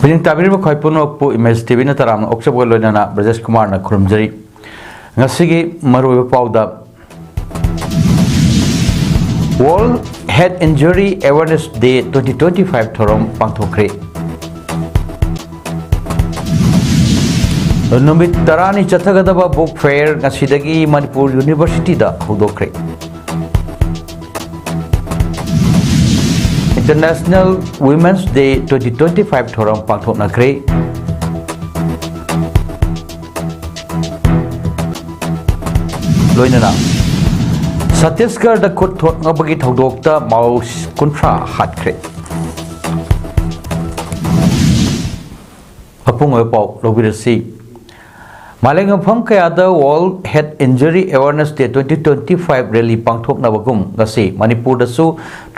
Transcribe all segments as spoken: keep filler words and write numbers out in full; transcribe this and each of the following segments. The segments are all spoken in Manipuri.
ꯅꯤꯡ ꯇꯥꯕꯤꯔꯤꯕ ꯈ꯭ꯋꯥꯏ ꯄꯨꯝꯅꯃꯛꯄꯨ ꯏꯃꯦꯖ ꯇꯤꯚꯤꯅ ꯇꯔꯥꯝꯅ ꯑꯣꯛꯆꯕꯒ ꯂꯣꯏꯅꯅ ꯕ꯭ꯔꯖꯦꯁ ꯀꯨꯃꯥꯔꯅ ꯈꯨꯔꯨꯝꯖꯔꯤ꯫ ꯉꯁꯤꯒꯤ ꯃꯔꯨꯑꯣꯏꯕ ꯄꯥꯎꯗ, World Head Injury Awareness Day twenty twenty-five ꯊꯧꯔꯝ ꯄꯥꯡꯊꯣꯛꯈ꯭ꯔꯦ꯫ ꯅꯨꯃꯤꯠ ꯇꯔꯥꯅꯤ ꯆꯠꯊꯒꯗꯕ ꯕꯨꯛ ꯐꯦꯌꯔ ꯉꯁꯤꯗꯒꯤ ꯃꯅꯤꯄꯨꯔ ꯌꯨꯅꯤꯚꯔꯁꯤꯇꯤꯗ ꯍꯧꯗꯣꯛꯈ꯭ꯔꯦ꯫ International Women's Day twenty twenty-five ꯊꯧꯔꯝ ꯄꯥꯡꯊꯣꯛꯅꯈ꯭ꯔꯦ꯫ ꯂꯣꯏꯅꯅ ꯁꯠꯇꯤꯁꯒꯔꯗ ꯈꯨꯠ ꯊꯣꯛꯅꯕꯒꯤ ꯊꯧꯗꯣꯛꯇ ꯃꯥꯑꯣ ꯀꯨꯟꯊ꯭ꯔꯥ ꯍꯥꯠꯈ꯭ꯔꯦ꯫ ꯑꯄꯨꯡ ꯑꯣꯏꯕ ꯄꯥꯎ ꯂꯧꯕꯤꯔꯁꯤ꯫ ꯃꯥꯂꯦꯝꯒꯤ ꯃꯐꯝ ꯀꯌꯥꯗ World Head Injury Awareness Day twenty twenty-five rally ꯄꯥꯡꯊꯣꯛꯅꯕꯒꯨꯝ, ꯉꯁꯤ ꯃꯅꯤꯄꯨꯔꯗꯁꯨ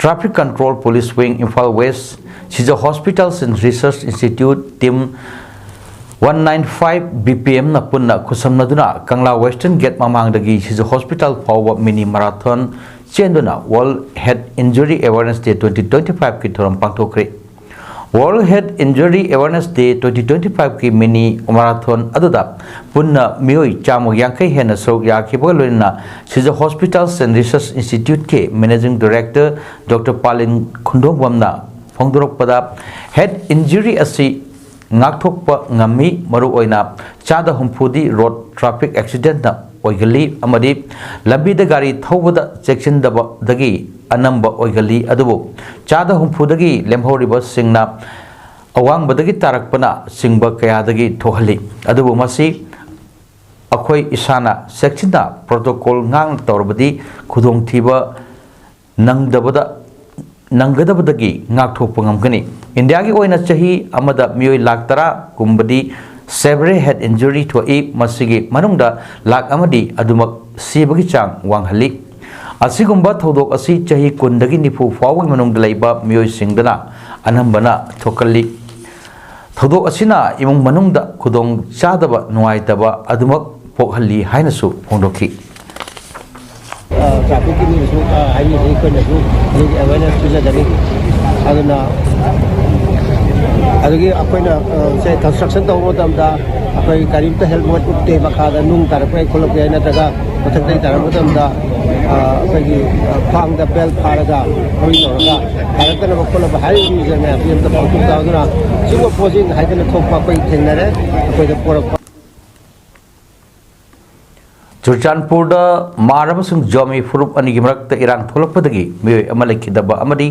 Traffic Control Police Wing, Imphal West, Shija Hospitals and Research Institute, Team one nine five B P M ꯅ ꯄꯨꯟꯅ ꯈꯨꯠꯁꯝꯅꯗꯨꯅ ꯀꯪꯂꯥ Western Gate ꯃꯃꯥꯡꯗꯒꯤ Shija Hospital ꯐꯥꯎꯕ mini marathon ꯆꯦꯟꯗꯨꯅ World Head Injury Awareness Day twenty twenty-five ꯀꯤ ꯊꯧꯔꯝ ꯄꯥꯡꯊꯣꯛꯈ꯭ꯔꯦ꯫ World Head Injury Awareness Day twenty twenty-five ꯀꯤ mini marathon ꯑꯗꯨꯗ ꯄꯨꯟꯅ ꯃꯤꯑꯣꯏ ꯆꯥꯝꯃ ꯌꯥꯡꯈꯩ ꯍꯦꯟꯅ ꯁꯔꯨꯛ ꯌꯥꯈꯤꯕꯒ ꯂꯣꯏꯅꯅ Shija Hospitals and Research Institute ꯀꯤ Managing Director Doctor ꯄꯥꯂꯤꯟ ꯈꯨꯟꯗꯣꯡꯕꯝꯅ ꯐꯣꯡꯗꯣꯔꯛꯄꯗ, head injury ꯑꯁꯤ ꯉꯥꯛꯊꯣꯛꯄ ꯉꯝꯃꯤ꯫ ꯃꯔꯨꯑꯣꯏꯅ ꯆꯥꯗ ꯍꯨꯝꯐꯨꯗꯤ road traffic accident ꯅ ꯑꯣꯏꯒꯜꯂꯤ ꯑꯃꯗꯤ ꯂꯝꯕꯤꯗ ꯒꯥꯔꯤ ꯊꯧꯕꯗ ꯆꯦꯛꯁꯤꯟꯗꯕꯗꯒꯤ ꯑꯅꯝꯕ ꯑꯣꯏꯒꯜꯂꯤ꯫ ꯑꯗꯨꯕꯨ ꯆꯥꯗ ꯍꯨꯝꯐꯨꯗꯒꯤ ꯂꯦꯝꯍꯧꯔꯤꯕꯁꯤꯡꯅ ꯑꯋꯥꯡꯕꯗꯒꯤ ꯇꯥꯔꯛꯄꯅ ꯆꯤꯡꯕ ꯀꯌꯥꯗꯒꯤ ꯊꯣꯛꯍꯜꯂꯤ꯫ ꯑꯗꯨꯕꯨ ꯃꯁꯤ ꯑꯩꯈꯣꯏ ꯏꯁꯥꯅ ꯆꯦꯛꯁꯤꯟꯅ protocol ꯉꯥꯛꯅ ꯇꯧꯔꯕꯗꯤ ꯈꯨꯗꯣꯡꯊꯤꯕ ꯅꯪꯗꯕꯗ, ꯅꯪꯒꯗꯕꯗꯒꯤ ꯉꯥꯛꯊꯣꯛꯄ ꯉꯝꯒꯅꯤ꯫ ꯏꯟꯗꯤꯌꯥꯒꯤ ꯑꯣꯏꯅ ꯆꯍꯤ ꯑꯃꯗ ꯃꯤꯑꯣꯏ ꯂꯥꯈ ꯇꯔꯥ ꯀꯨꯝꯕꯗꯤ severe head injury ꯊꯣꯛꯏ꯫ ꯃꯁꯤꯒꯤ ꯃꯅꯨꯡꯗ ꯂꯥꯈ ꯑꯃꯗꯤ ꯑꯗꯨꯃꯛ ꯁꯤꯕꯒꯤ ꯆꯥꯡ ꯋꯥꯡꯍꯜꯂꯤ꯫ ꯑꯁꯤꯒꯨꯝꯕ ꯊꯧꯗꯣꯛ ꯑꯁꯤ ꯆꯍꯤ ꯀꯨꯟꯗꯒꯤ ꯅꯤꯐꯨ ꯐꯥꯎꯕꯒꯤ ꯃꯅꯨꯡꯗ ꯂꯩꯕ ꯃꯤꯑꯣꯏꯁꯤꯡꯗꯅ ꯑꯅꯝꯕꯅ ꯊꯣꯛꯀꯜꯂꯤ꯫ ꯊꯧꯗꯣꯛ ꯑꯁꯤꯅ ꯏꯃꯨꯡ ꯃꯅꯨꯡꯗ ꯈꯨꯗꯣꯡ ꯆꯥꯗꯕ, ꯅꯨꯡꯉꯥꯏꯇꯕ ꯑꯗꯨꯃꯛ ꯄꯣꯛꯍꯜꯂꯤ ꯍꯥꯏꯅꯁꯨ ꯐꯣꯡꯗꯣꯛꯈꯤ꯫ ꯇ꯭ꯔꯥꯐꯤꯛꯀꯤ ꯃꯤꯅꯁꯨ ꯍꯥꯏꯅꯤꯡꯉꯤ, ꯑꯩꯈꯣꯏꯅꯁꯨ ꯍꯧꯖꯤꯛ ꯑꯦꯋꯦꯔꯅꯦꯁ ꯄꯤꯖꯒꯅꯤ꯫ ꯑꯗꯨꯅ ꯑꯗꯒꯤ ꯑꯩꯈꯣꯏꯅ ꯁꯦ ꯀꯟꯁꯇ꯭ꯔꯛꯁꯟ ꯇꯧꯕ ꯃꯇꯝꯗ ꯑꯩꯈꯣꯏ ꯀꯔꯤꯝꯇ ꯍꯦꯜꯃꯦꯠ ꯎꯞꯇꯦ, ꯃꯈꯥꯗ ꯅꯨꯡ ꯇꯥꯔꯛꯄ ꯌꯥꯏ, ꯈꯣꯠꯂꯛꯄ ꯌꯥꯏ, ꯅꯠꯇ꯭ꯔꯒ ꯃꯊꯛꯇꯒꯤ ꯇꯥꯔꯛꯄ ꯃꯇꯝꯗ ꯑꯩꯈꯣꯏꯒꯤ ꯈ꯭ꯋꯥꯡꯗ ꯕꯦꯜ ꯐꯥꯔꯒ ꯃꯔꯤ ꯇꯧꯔꯒ ꯇꯥꯔꯛꯇꯅꯕ ꯈꯣꯠꯂꯕ ꯍꯥꯏꯔꯤꯕ ꯃꯌꯥꯝꯁꯤ ꯑꯝꯇ ꯄꯥꯡꯊꯣꯛ ꯇꯥꯗꯨꯅ ꯁꯤꯒꯨꯝꯕ ꯄꯣꯠꯁꯤꯡ ꯍꯥꯏꯗꯅ ꯊꯣꯛꯄ ꯑꯩꯈꯣꯏ ꯊꯦꯡꯅꯔꯦ꯫ ꯑꯩꯈꯣꯏꯗ ꯄꯣꯔꯛꯄ ꯆꯨꯔꯆꯥꯟꯄꯨꯔꯗ ꯃꯥꯔ ꯑꯃꯁꯨꯡ ꯖꯣꯃꯤ ꯐꯨꯔꯨꯞ ꯑꯅꯤꯒꯤ ꯃꯔꯛꯇ ꯏꯔꯥꯡ ꯊꯣꯛꯂꯛꯄꯗꯒꯤ ꯃꯤꯑꯣꯏ ꯑꯃ ꯂꯩꯈꯤꯗꯕ ꯑꯃꯗꯤ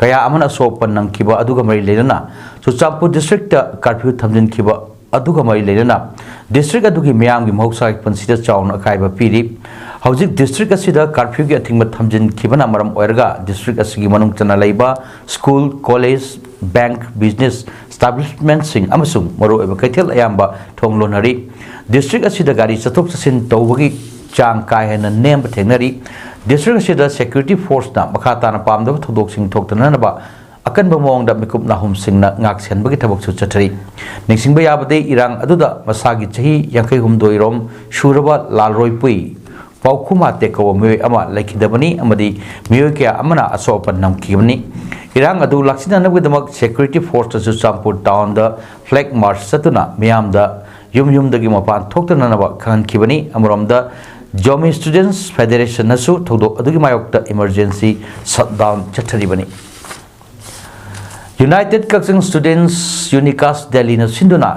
ꯀꯌꯥ ꯑꯃꯅ ꯑꯁꯣꯛ ꯑꯄꯟ ꯅꯪꯈꯤꯕ ꯑꯗꯨꯒ ꯃꯔꯤ ꯂꯩꯅꯅ ꯆꯨꯔꯆꯥꯟꯄꯨꯔ ꯗꯤꯁꯇ꯭ꯔꯤꯛꯇ ꯀꯥꯔꯐ꯭ꯌꯨ ꯊꯝꯖꯤꯟꯈꯤꯕ ꯑꯗꯨꯒ ꯃꯔꯤ ꯂꯩꯅꯅ ꯗꯤꯁꯇ꯭ꯔꯤꯛ ꯑꯗꯨꯒꯤ ꯃꯤꯌꯥꯝꯒꯤ ꯃꯍꯧꯁꯥꯒꯤ ꯄꯨꯟꯁꯤꯗ ꯆꯥꯎꯅ ꯑꯀꯥꯏꯕ ꯄꯤꯔꯤ꯫ ꯍꯧꯖꯤꯛ ꯗꯤꯁꯇ꯭ꯔꯤꯛ ꯑꯁꯤꯗ ꯀꯥꯔꯐ꯭ꯌꯨꯒꯤ ꯑꯊꯤꯡꯕ ꯊꯝꯖꯤꯟꯈꯤꯕꯅ ꯃꯔꯝ ꯑꯣꯏꯔꯒ ꯗꯤꯁꯇ꯭ꯔꯤꯛ ꯑꯁꯤꯒꯤ ꯃꯅꯨꯡ ꯆꯟꯅ ꯂꯩꯕ ꯁ꯭ꯀꯨꯜ, ꯀꯣꯂꯦꯖ, ꯕꯦꯡꯛ, ꯕꯤꯖꯤꯅꯦꯁ ꯏꯁꯇꯥꯕ꯭ꯂꯤꯁꯃꯦꯟꯠꯁꯤꯡ ꯑꯃꯁꯨꯡ ꯃꯔꯨꯑꯣꯏꯕ ꯀꯩꯊꯦꯜ ꯑꯌꯥꯝꯕ ꯊꯣꯡ ꯂꯣꯟꯅꯔꯤ꯫ ꯗꯤꯁꯇ꯭ꯔꯤꯛ ꯑꯁꯤꯗ ꯒꯥꯔꯤ ꯆꯠꯊꯣꯛ ꯆꯠꯁꯤꯟ ꯇꯧꯕꯒꯤ ꯆꯥꯡ ꯀꯥ ꯍꯦꯟꯅ ꯅꯦꯝꯕ ꯊꯦꯡꯅꯔꯤ꯫ ꯗꯤꯁꯇ꯭ꯔꯤꯛ ꯑꯁꯤꯗ ꯁꯦꯀ꯭ꯌꯨꯔꯤꯇꯤ ꯐꯣꯔꯁꯅ ꯃꯈꯥ ꯇꯥꯅ ꯄꯥꯝꯗꯕ ꯊꯧꯗꯣꯛꯁꯤꯡ ꯊꯣꯛꯇꯅꯅꯕ ꯑꯀꯟꯕ ꯃꯑꯣꯡꯗ ꯃꯤꯀꯨꯞ ꯅꯥꯍꯨꯝꯁꯤꯡꯅ ꯉꯥꯛ ꯁꯦꯟꯕꯒꯤ ꯊꯕꯛꯁꯨ ꯆꯠꯊꯔꯤ꯫ ꯅꯤꯡꯁꯤꯡꯕ ꯌꯥꯕꯗꯤ, ꯏꯔꯥꯡ ꯑꯗꯨꯗ ꯃꯁꯥꯒꯤ ꯆꯍꯤ ꯌꯥꯡꯈꯩ ꯍꯨꯝꯗꯣꯏ ꯔꯣꯝ ꯁꯨꯔꯕ ꯂꯥꯜꯔꯣꯏꯄꯨꯏ ꯄꯥꯎꯈꯨꯃꯥꯇꯦ ꯀꯧꯕ ꯃꯤꯑꯣꯏ ꯑꯃ ꯂꯩꯈꯤꯗꯕꯅꯤ ꯑꯃꯗꯤ ꯃꯤꯑꯣꯏ ꯀꯌꯥ ꯑꯃꯅ ꯑꯁꯣꯛ ꯑꯄꯟ ꯅꯪꯈꯤꯕꯅꯤ꯫ ꯏꯔꯥꯡ ꯑꯗꯨ ꯂꯥꯛꯁꯤꯟꯅꯅꯕꯒꯤꯗꯃꯛ ꯁꯦꯀ꯭ꯌꯨꯔꯤꯇꯤ ꯐꯣꯔꯁꯅ ꯆꯨꯔꯆꯥꯟꯄꯨꯔ ꯇꯥꯎꯟꯗ ꯐ꯭ꯂꯦꯒ ꯃꯥꯔꯆ ꯆꯠꯇꯨꯅ ꯃꯤꯌꯥꯝꯗ ꯌꯨꯝ ꯌꯨꯝꯗꯒꯤ ꯃꯄꯥꯟ ꯊꯣꯛꯇꯅꯅꯕ ꯈꯪꯍꯟꯈꯤꯕꯅꯤ꯫ ꯑꯃꯔꯣꯝꯗ, ꯖꯣꯃꯤ ꯁ꯭ꯇꯨꯗꯦꯟꯠꯁ ꯐꯦꯗꯦꯔꯦꯁꯟꯅꯁꯨ ꯊꯧꯗꯣꯛ ꯑꯗꯨꯒꯤ ꯃꯥꯌꯣꯛꯇ ꯏꯃꯔꯖꯦꯟꯁꯤ ꯁꯠꯗꯥꯎꯟ ꯆꯠꯊꯔꯤꯕꯅꯤ꯫ ꯌꯨꯅꯥꯏꯇꯦꯗ ꯀꯛꯆꯤꯡ ꯁ꯭ꯇꯨꯗꯦꯟꯠꯁ ꯌꯨꯅꯤꯀꯥꯁ ꯗꯦꯜꯂꯤꯅ ꯁꯤꯟꯗꯨꯅ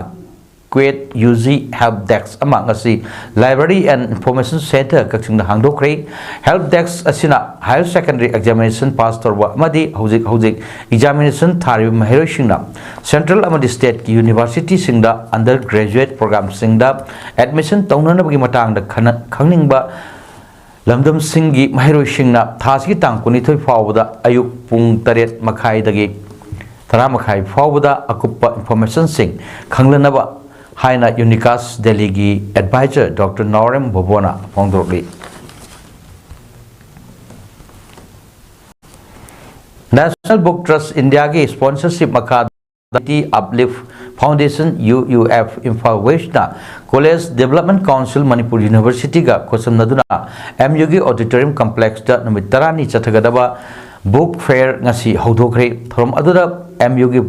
ꯀ꯭ꯋꯦꯠ ꯌꯨ ꯖꯤ ꯍꯦꯜꯞ ꯗꯦꯁ꯭ꯛ ꯑꯃ ꯉꯁꯤ Library and Information Centre ꯀꯛꯆꯤꯡꯗ ꯍꯥꯡꯗꯣꯛꯈ꯭ꯔꯦ꯫ ꯍꯦꯜꯞ ꯗꯦꯁ꯭ꯛ ꯑꯁꯤꯅ ꯍꯥꯌꯔ ꯁꯦꯀꯦꯟꯗꯔꯤ ꯑꯦꯛꯖꯥꯃꯤꯅꯦꯁꯟ ꯄꯥꯁ ꯇꯧꯔꯕ ꯑꯃꯗꯤ ꯍꯧꯖꯤꯛ ꯍꯧꯖꯤꯛ ꯑꯦꯛꯖꯥꯃꯤꯅꯦꯁꯟ ꯊꯥꯔꯤꯕ ꯃꯍꯩꯔꯣꯏꯁꯤꯡꯅ ꯁꯦꯟꯇ꯭ꯔꯦꯜ ꯑꯃꯗꯤ ꯁ꯭ꯇꯦꯠꯀꯤ ꯌꯨꯅꯤꯚꯔꯁꯤꯇꯤꯁꯤꯡꯗ ꯑꯟꯗꯔ ꯒ꯭ꯔꯦꯖꯨꯑꯦꯠ ꯄ꯭ꯔꯣꯒ꯭ꯔꯥꯝꯁꯤꯡꯗ ꯑꯦꯗꯃꯤꯁꯟ ꯇꯧꯅꯅꯕꯒꯤ ꯃꯇꯥꯡꯗ ꯈꯟꯅ-, ꯈꯪꯅꯤꯡꯕ ꯂꯝꯗꯝꯁꯤꯡꯒꯤ ꯃꯍꯩꯔꯣꯏꯁꯤꯡꯅ ꯊꯥ ꯑꯁꯤꯒꯤ ꯇꯥꯡ ꯀꯨꯟꯅꯤꯊꯣꯏ ꯐꯥꯎꯕꯗ ꯑꯌꯨꯛ ꯄꯨꯡ ꯇꯔꯦꯠ ꯃꯈꯥꯏꯗꯒꯤ ꯇꯔꯥ ꯃꯈꯥꯏ ꯐꯥꯎꯕꯗ ꯑꯀꯨꯞꯄ ꯏꯟꯐꯣꯔꯃꯦꯁꯟꯁꯤꯡ ꯈꯪꯂꯅꯕ ꯍꯥꯏꯅ ꯌꯨꯅꯤꯀꯥꯁ ꯗꯦꯜꯂꯤꯒꯤ ꯑꯦꯗꯚꯥꯏꯖꯔ ꯗꯣꯛꯇꯔ ꯅꯥꯎꯔꯦꯝ ꯕꯣꯕꯣꯅ ꯐꯣꯡꯗꯣꯔꯛꯂꯤ꯫ National Book Trust Indiaꯒꯤ ꯁ꯭ꯄꯣꯟꯁꯔꯁꯤꯞ ꯃꯈꯥꯗ Uplift Foundation, U U F, Imphal ꯋꯦꯁ꯭ꯠꯅ College Development Council, ꯃꯅꯤꯄꯨꯔ ꯌꯨꯅꯤꯚꯔꯁꯤꯇꯤꯒ ꯈꯨꯠꯁꯝꯅꯗꯨꯅ ꯑꯦꯝ ꯌꯨꯒꯤ ꯑꯣꯗꯤꯇꯣꯔꯤꯌꯝ ꯀꯝꯄ꯭ꯂꯦꯛꯁꯇ ꯅꯨꯃꯤꯠ ꯇꯔꯥꯅꯤ ꯆꯠꯊꯒꯗꯕ ꯕꯨꯛ ꯐꯦꯌꯔ ꯉꯁꯤ ꯍꯧꯗꯣꯛꯈ꯭ꯔꯦ꯫ ꯊꯧꯔꯝ ꯑꯗꯨꯗ ꯑꯦꯝ ꯌꯨꯒꯤ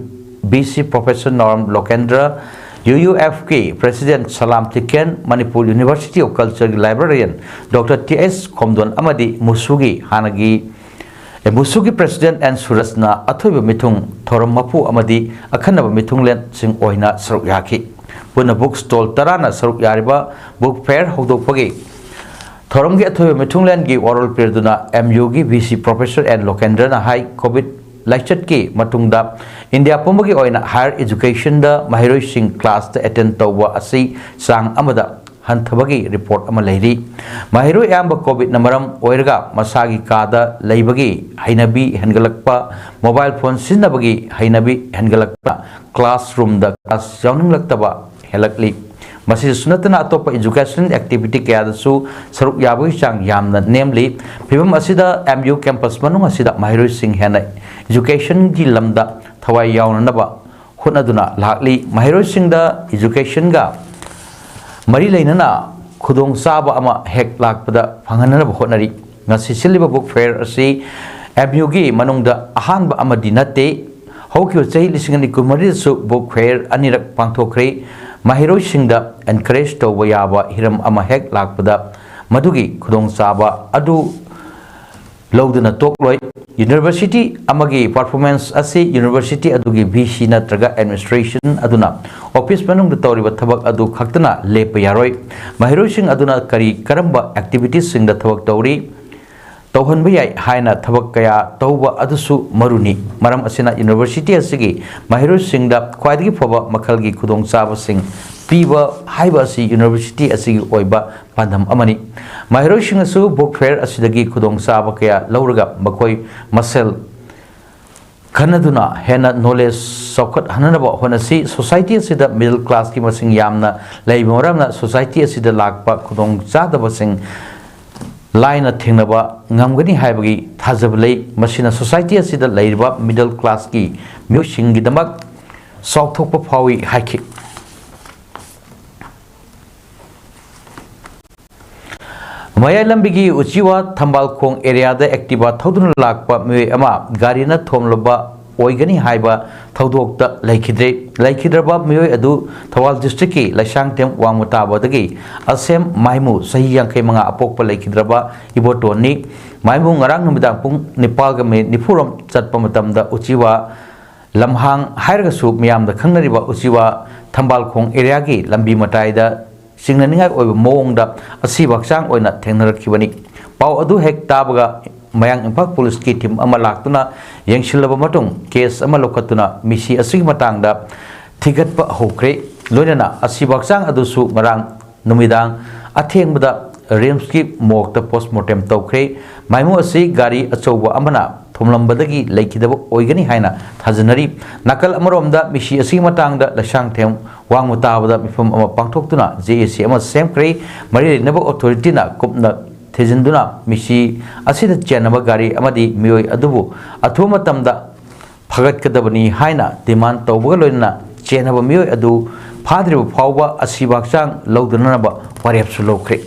V C Professor Naorem Lokendra, U U ꯑꯦꯐꯀꯤ President Salam Tiken, Manipur University of Cultureꯒꯤ Librarian Doctor T S Khomdon ꯑꯃꯗꯤ ꯃꯨꯁꯨꯒꯤ ꯍꯥꯟꯅꯒꯤ, ꯑꯦ, ꯃꯨꯁꯨꯒꯤ President ꯑꯦꯟ ꯁꯨꯔꯖꯅ ꯑꯊꯣꯏꯕ ꯃꯤꯊꯨꯡ, ꯊꯧꯔꯝ ꯃꯄꯨ ꯑꯃꯗꯤ ꯑꯈꯟꯅꯕ ꯃꯤꯊꯨꯡꯂꯦꯟꯁꯤꯡ ꯑꯣꯏꯅ ꯁꯔꯨꯛ ꯌꯥꯈꯤ꯫ ꯄꯨꯟꯅ book stall ꯇꯔꯥꯅ ꯁꯔꯨꯛ ꯌꯥꯔꯤꯕ book fair ꯍꯧꯗꯣꯛꯄꯒꯤ ꯊꯧꯔꯝꯒꯤ ꯑꯊꯣꯏꯕ ꯃꯤꯊꯨꯡꯂꯦꯟꯒꯤ ꯋꯥꯔꯣꯜ ꯄꯤꯔꯗꯨꯅ ꯑꯦꯝ ꯌꯨꯒꯤ V C Professor and ꯂꯣꯀꯦꯟꯗ꯭ꯔꯅ high, COVID ꯂꯥꯏꯆꯠꯀꯤ ꯃꯇꯨꯡꯗ ꯏꯟꯗꯤꯌꯥ ꯄꯨꯝꯕꯒꯤ ꯑꯣꯏꯅ higher educationꯗ ꯃꯍꯩꯔꯣꯏꯁꯤꯡ classꯇ attend ꯇꯧꯕ ꯑꯁꯤ ꯆꯥꯡ ꯑꯃꯗ ꯍꯟꯊꯕꯒꯤ report ꯑꯃ ꯂꯩꯔꯤ꯫ ꯃꯍꯩꯔꯣꯏ ꯑꯌꯥꯝꯕ COVIDꯅ ꯃꯔꯝ ꯑꯣꯏꯔꯒ ꯃꯁꯥꯒꯤ ꯀꯥꯗ ꯂꯩꯕꯒꯤ ꯍꯩꯅꯕꯤ ꯍꯦꯟꯒꯠꯂꯛꯄ, mobile phone ꯁꯤꯖꯤꯟꯅꯕꯒꯤ ꯍꯩꯅꯕꯤ ꯍꯦꯟꯒꯠꯂꯛꯄ, classroomꯗ class ꯌꯥꯎꯅꯤꯡꯂꯛꯇꯕ ꯍꯦꯜꯂꯛꯂꯤ꯫ ꯃꯁꯤꯗꯁꯨ ꯅꯠꯇꯅ ꯑꯇꯣꯞꯄ education activity ꯀꯌꯥꯗꯁꯨ ꯁꯔꯨꯛ ꯌꯥꯕꯒꯤ ꯆꯥꯡ ꯌꯥꯝꯅ ꯅꯦꯝꯂꯤ꯫ ꯐꯤꯚꯝ ꯑꯁꯤꯗ ꯑꯦꯝ ꯌꯨ campus ꯃꯅꯨꯡ ꯑꯁꯤꯗ ꯃꯍꯩꯔꯣꯏꯁꯤꯡ ꯍꯦꯟꯅ educationꯒꯤ ꯂꯝꯗ ꯊꯋꯥꯏ ꯌꯥꯎꯅꯅꯕ ꯍꯣꯠꯅꯗꯨꯅ ꯂꯥꯛꯂꯤ꯫ ꯃꯍꯩꯔꯣꯏꯁꯤꯡꯗ educationꯒ ꯃꯔꯤ ꯂꯩꯅꯅ ꯈꯨꯗꯣꯡꯆꯥꯕ ꯑꯃ ꯍꯦꯛ ꯂꯥꯛꯄꯗ ꯐꯪꯍꯟꯅꯕ ꯍꯣꯠꯅꯔꯤ꯫ ꯉꯁꯤ ꯁꯤꯜꯂꯤꯕ book fair ꯑꯁꯤ ꯑꯦꯝ ꯌꯨꯒꯤ ꯃꯅꯨꯡꯗ ꯑꯍꯥꯟꯕ ꯑꯃꯗꯤ ꯅꯠꯇꯦ꯫ ꯍꯧꯈꯤꯕ ꯆꯍꯤ ꯂꯤꯁꯤꯡ ꯑꯅꯤ ꯀꯨꯟꯃꯔꯤꯗꯁꯨ book fair ꯑꯅꯤꯔꯛ ꯄꯥꯡꯊꯣꯛꯈ꯭ꯔꯦ꯫ ꯃꯍꯩꯔꯣꯏꯁꯤꯡꯗ encourage ꯇꯧꯕ ꯌꯥꯕ ꯍꯤꯔꯝ ꯑꯃ ꯍꯦꯛ ꯂꯥꯛꯄꯗ ꯃꯗꯨꯒꯤ ꯈꯨꯗꯣꯡꯆꯥꯕ ꯑꯗꯨ ꯂꯧꯗꯨꯅ ꯇꯣꯛꯂꯣꯏ꯫ University ꯑꯃꯒꯤ performance ꯑꯁꯤ university ꯑꯗꯨꯒꯤ ꯚꯤ ꯁꯤ ꯅꯠꯇ꯭ꯔꯒ administration ꯑꯗꯨꯅ office ꯃꯅꯨꯡꯗ ꯇꯧꯔꯤꯕ ꯊꯕꯛ ꯑꯗꯨ ꯈꯛꯇꯅ ꯂꯦꯞꯄ ꯌꯥꯔꯣꯏ꯫ ꯃꯍꯩꯔꯣꯏꯁꯤꯡ ꯑꯗꯨꯅ ꯀꯔꯤ ꯀꯔꯝꯕ activitiesꯁꯤꯡꯗ ꯊꯕꯛ ꯇꯧꯔꯤ, ꯇꯧꯍꯟꯕ ꯌꯥꯏ ꯍꯥꯏꯅ ꯊꯕꯛ ꯀꯌꯥ ꯇꯧꯕ ꯑꯗꯨꯁꯨ ꯃꯔꯨꯅꯤ꯫ ꯃꯔꯝ ꯑꯁꯤꯅ university ꯑꯁꯤꯒꯤ ꯃꯍꯩꯔꯣꯏꯁꯤꯡꯗ ꯈ꯭ꯋꯥꯏꯗꯒꯤ ꯐꯕ ꯃꯈꯜꯒꯤ ꯈꯨꯗꯣꯡꯆꯥꯕꯁꯤꯡ ꯄꯤꯕ ꯍꯥꯏꯕ ꯑꯁꯤ university ꯑꯁꯤꯒꯤ ꯑꯣꯏꯕ ꯄꯥꯟꯗꯝ ꯑꯃꯅꯤ꯫ ꯃꯍꯩꯔꯣꯏꯁꯤꯡꯅꯁꯨ book fair ꯑꯁꯤꯗꯒꯤ ꯈꯨꯗꯣꯡꯆꯥꯕ ꯀꯌꯥ ꯂꯧꯔꯒ ꯃꯈꯣꯏ ꯃꯁꯦꯜ ꯈꯟꯅꯗꯨꯅ ꯍꯦꯟꯅ knowledge ꯆꯥꯎꯈꯠꯍꯟꯅꯕ ꯍꯣꯠꯅꯁꯤ꯫ Society ꯑꯁꯤꯗ middle classꯀꯤ ꯃꯁꯤꯡ ꯌꯥꯝꯅ ꯂꯩꯕ ꯃꯔꯝꯅ society ꯑꯁꯤꯗ ꯂꯥꯛꯄ ꯈꯨꯗꯣꯡꯆꯥꯗꯕꯁꯤꯡ ꯂꯥꯏꯅ ꯊꯦꯡꯅꯕ ꯉꯝꯒꯅꯤ ꯍꯥꯏꯕꯒꯤ ꯊꯥꯖꯕ ꯂꯩ꯫ ꯃꯁꯤꯅ society ꯑꯁꯤꯗ ꯂꯩꯔꯤꯕ middle classꯀꯤ ꯃꯤꯑꯣꯏꯁꯤꯡꯒꯤꯗꯃꯛ ꯆꯥꯎꯊꯣꯛꯄ ꯐꯥꯎꯏ ꯍꯥꯏꯈꯤ꯫ ꯃꯌꯥꯏ ꯂꯝꯕꯤꯒꯤ ꯎꯆꯤꯋꯥ ꯊꯝꯕꯥꯜꯈꯣꯡ areaꯗ Activa ꯊꯧꯗꯨꯅ ꯂꯥꯛꯄ ꯃꯤꯑꯣꯏ ꯑꯃ ꯒꯥꯔꯤꯅ ꯊꯣꯝꯂꯨꯕ ꯑꯣꯏꯒꯅꯤ ꯍꯥꯏꯕ ꯊꯧꯗꯣꯛꯇ ꯂꯩꯈꯤꯗ꯭ꯔꯦ꯫ ꯂꯩꯈꯤꯗ꯭ꯔꯕ ꯃꯤꯑꯣꯏ ꯑꯗꯨ ꯊꯧꯕꯥꯜ district ꯀꯤ ꯂꯩꯁꯥꯡꯊꯦꯝ ꯋꯥꯡꯃ ꯇꯥꯕꯗꯒꯤ ꯑꯁꯦꯝ ꯃꯥꯏꯃꯨ ꯆꯍꯤ ꯌꯥꯡꯈꯩ ꯃꯉꯥ ꯑꯄꯣꯛꯄ ꯂꯩꯈꯤꯗ꯭ꯔꯕ ꯏꯕꯣꯇꯣꯟꯅꯤ꯫ ꯃꯥꯏꯃꯨ ꯉꯔꯥꯡ ꯅꯨꯃꯤꯗꯥꯡ ꯄꯨꯡ ꯅꯤꯄꯥꯜꯒ ꯃꯤꯅꯤꯠ ꯅꯤꯐꯨꯔꯣꯝ ꯆꯠꯄ ꯃꯇꯝꯗ ꯎꯆꯤꯋꯥ ꯂꯝꯍꯥꯡ ꯍꯥꯏꯔꯒꯁꯨ ꯃꯤꯌꯥꯝꯗ ꯈꯪꯅꯔꯤꯕ ꯎꯆꯤꯋꯥ ꯊꯝꯕꯥꯜꯈꯣꯡ area ꯒꯤ ꯂꯝꯕꯤ ꯃꯇꯥꯏꯗ ꯆꯤꯡꯅꯅꯤꯡꯉꯥꯏ ꯑꯣꯏꯕ ꯃꯑꯣꯡꯗ ꯑꯁꯤꯕ ꯍꯛꯆꯥꯡ ꯑꯣꯏꯅ ꯊꯦꯡꯅꯔꯛꯈꯤꯕꯅꯤ꯫ ꯄꯥꯎ ꯑꯗꯨ ꯍꯦꯛ ꯇꯥꯕꯒ ꯃꯌꯥꯡ ꯏꯝꯐꯥꯜ police ꯀꯤ team ꯑꯃ ꯂꯥꯛꯇꯨꯅ ꯌꯦꯡꯁꯤꯜꯂꯕ ꯃꯇꯨꯡ case ꯑꯃ ꯂꯧꯈꯠꯇꯨꯅ ꯃꯤꯁꯤ ꯑꯁꯤꯒꯤ ꯃꯇꯥꯡꯗ ꯊꯤꯒꯠꯄ ꯍꯧꯈ꯭ꯔꯦ꯫ ꯂꯣꯏꯅꯅ ꯑꯁꯤꯕ ꯍꯛꯆꯥꯡ ꯑꯗꯨꯁꯨ ꯉꯔꯥꯡ ꯅꯨꯃꯤꯗꯥꯡ ꯑꯊꯦꯡꯕꯗ RIMS ꯀꯤ morgue ꯇ post mortem ꯇꯧꯈ꯭ꯔꯦ꯫ ꯃꯥꯏꯃꯨ ꯑꯁꯤ ꯒꯥꯔꯤ ꯑꯆꯧꯕ ꯑꯃꯅ ꯊꯣꯝꯂꯝꯕꯗꯒꯤ ꯂꯩꯈꯤꯗꯕ ꯑꯣꯏꯒꯅꯤ ꯍꯥꯏꯅ ꯊꯥꯖꯅꯔꯤ꯫ ꯅꯥꯀꯜ ꯑꯃꯔꯣꯝꯗ ꯃꯤꯁꯤ ꯑꯁꯤꯒꯤ ꯃꯇꯥꯡꯗ ꯂꯩꯁꯥꯡꯊꯦꯝ ꯋꯥꯡꯃ ꯇꯥꯕꯗ ꯃꯤꯐꯝ ꯑꯃ ꯄꯥꯡꯊꯣꯛꯇꯨꯅ JAC ꯑꯃ ꯁꯦꯝꯈ꯭ꯔꯦ꯫ ꯃꯔꯤ ꯂꯩꯅꯕ authority ꯅ ꯀꯨꯞꯅ ꯊꯤꯖꯤꯟꯗꯨꯅ ꯃꯤꯁꯤ ꯑꯁꯤꯗ ꯆꯦꯟꯅꯕ ꯒꯥꯔꯤ ꯑꯃꯗꯤ ꯃꯤꯑꯣꯏ ꯑꯗꯨꯕꯨ ꯑꯊꯨꯕ ꯃꯇꯝꯗ ꯐꯒꯠꯀꯗꯕꯅꯤ ꯍꯥꯏꯅ demand ꯇꯧꯕꯒ ꯂꯣꯏꯅꯅ ꯆꯦꯟꯅꯕ ꯃꯤꯑꯣꯏ ꯑꯗꯨ ꯐꯥꯗ꯭ꯔꯤꯕ ꯐꯥꯎꯕ ꯑꯁꯤꯕ ꯍꯛꯆꯥꯡ ꯂꯧꯗꯅꯅꯕ ꯋꯥꯔꯦꯞꯁꯨ ꯂꯧꯈ꯭ꯔꯦ꯫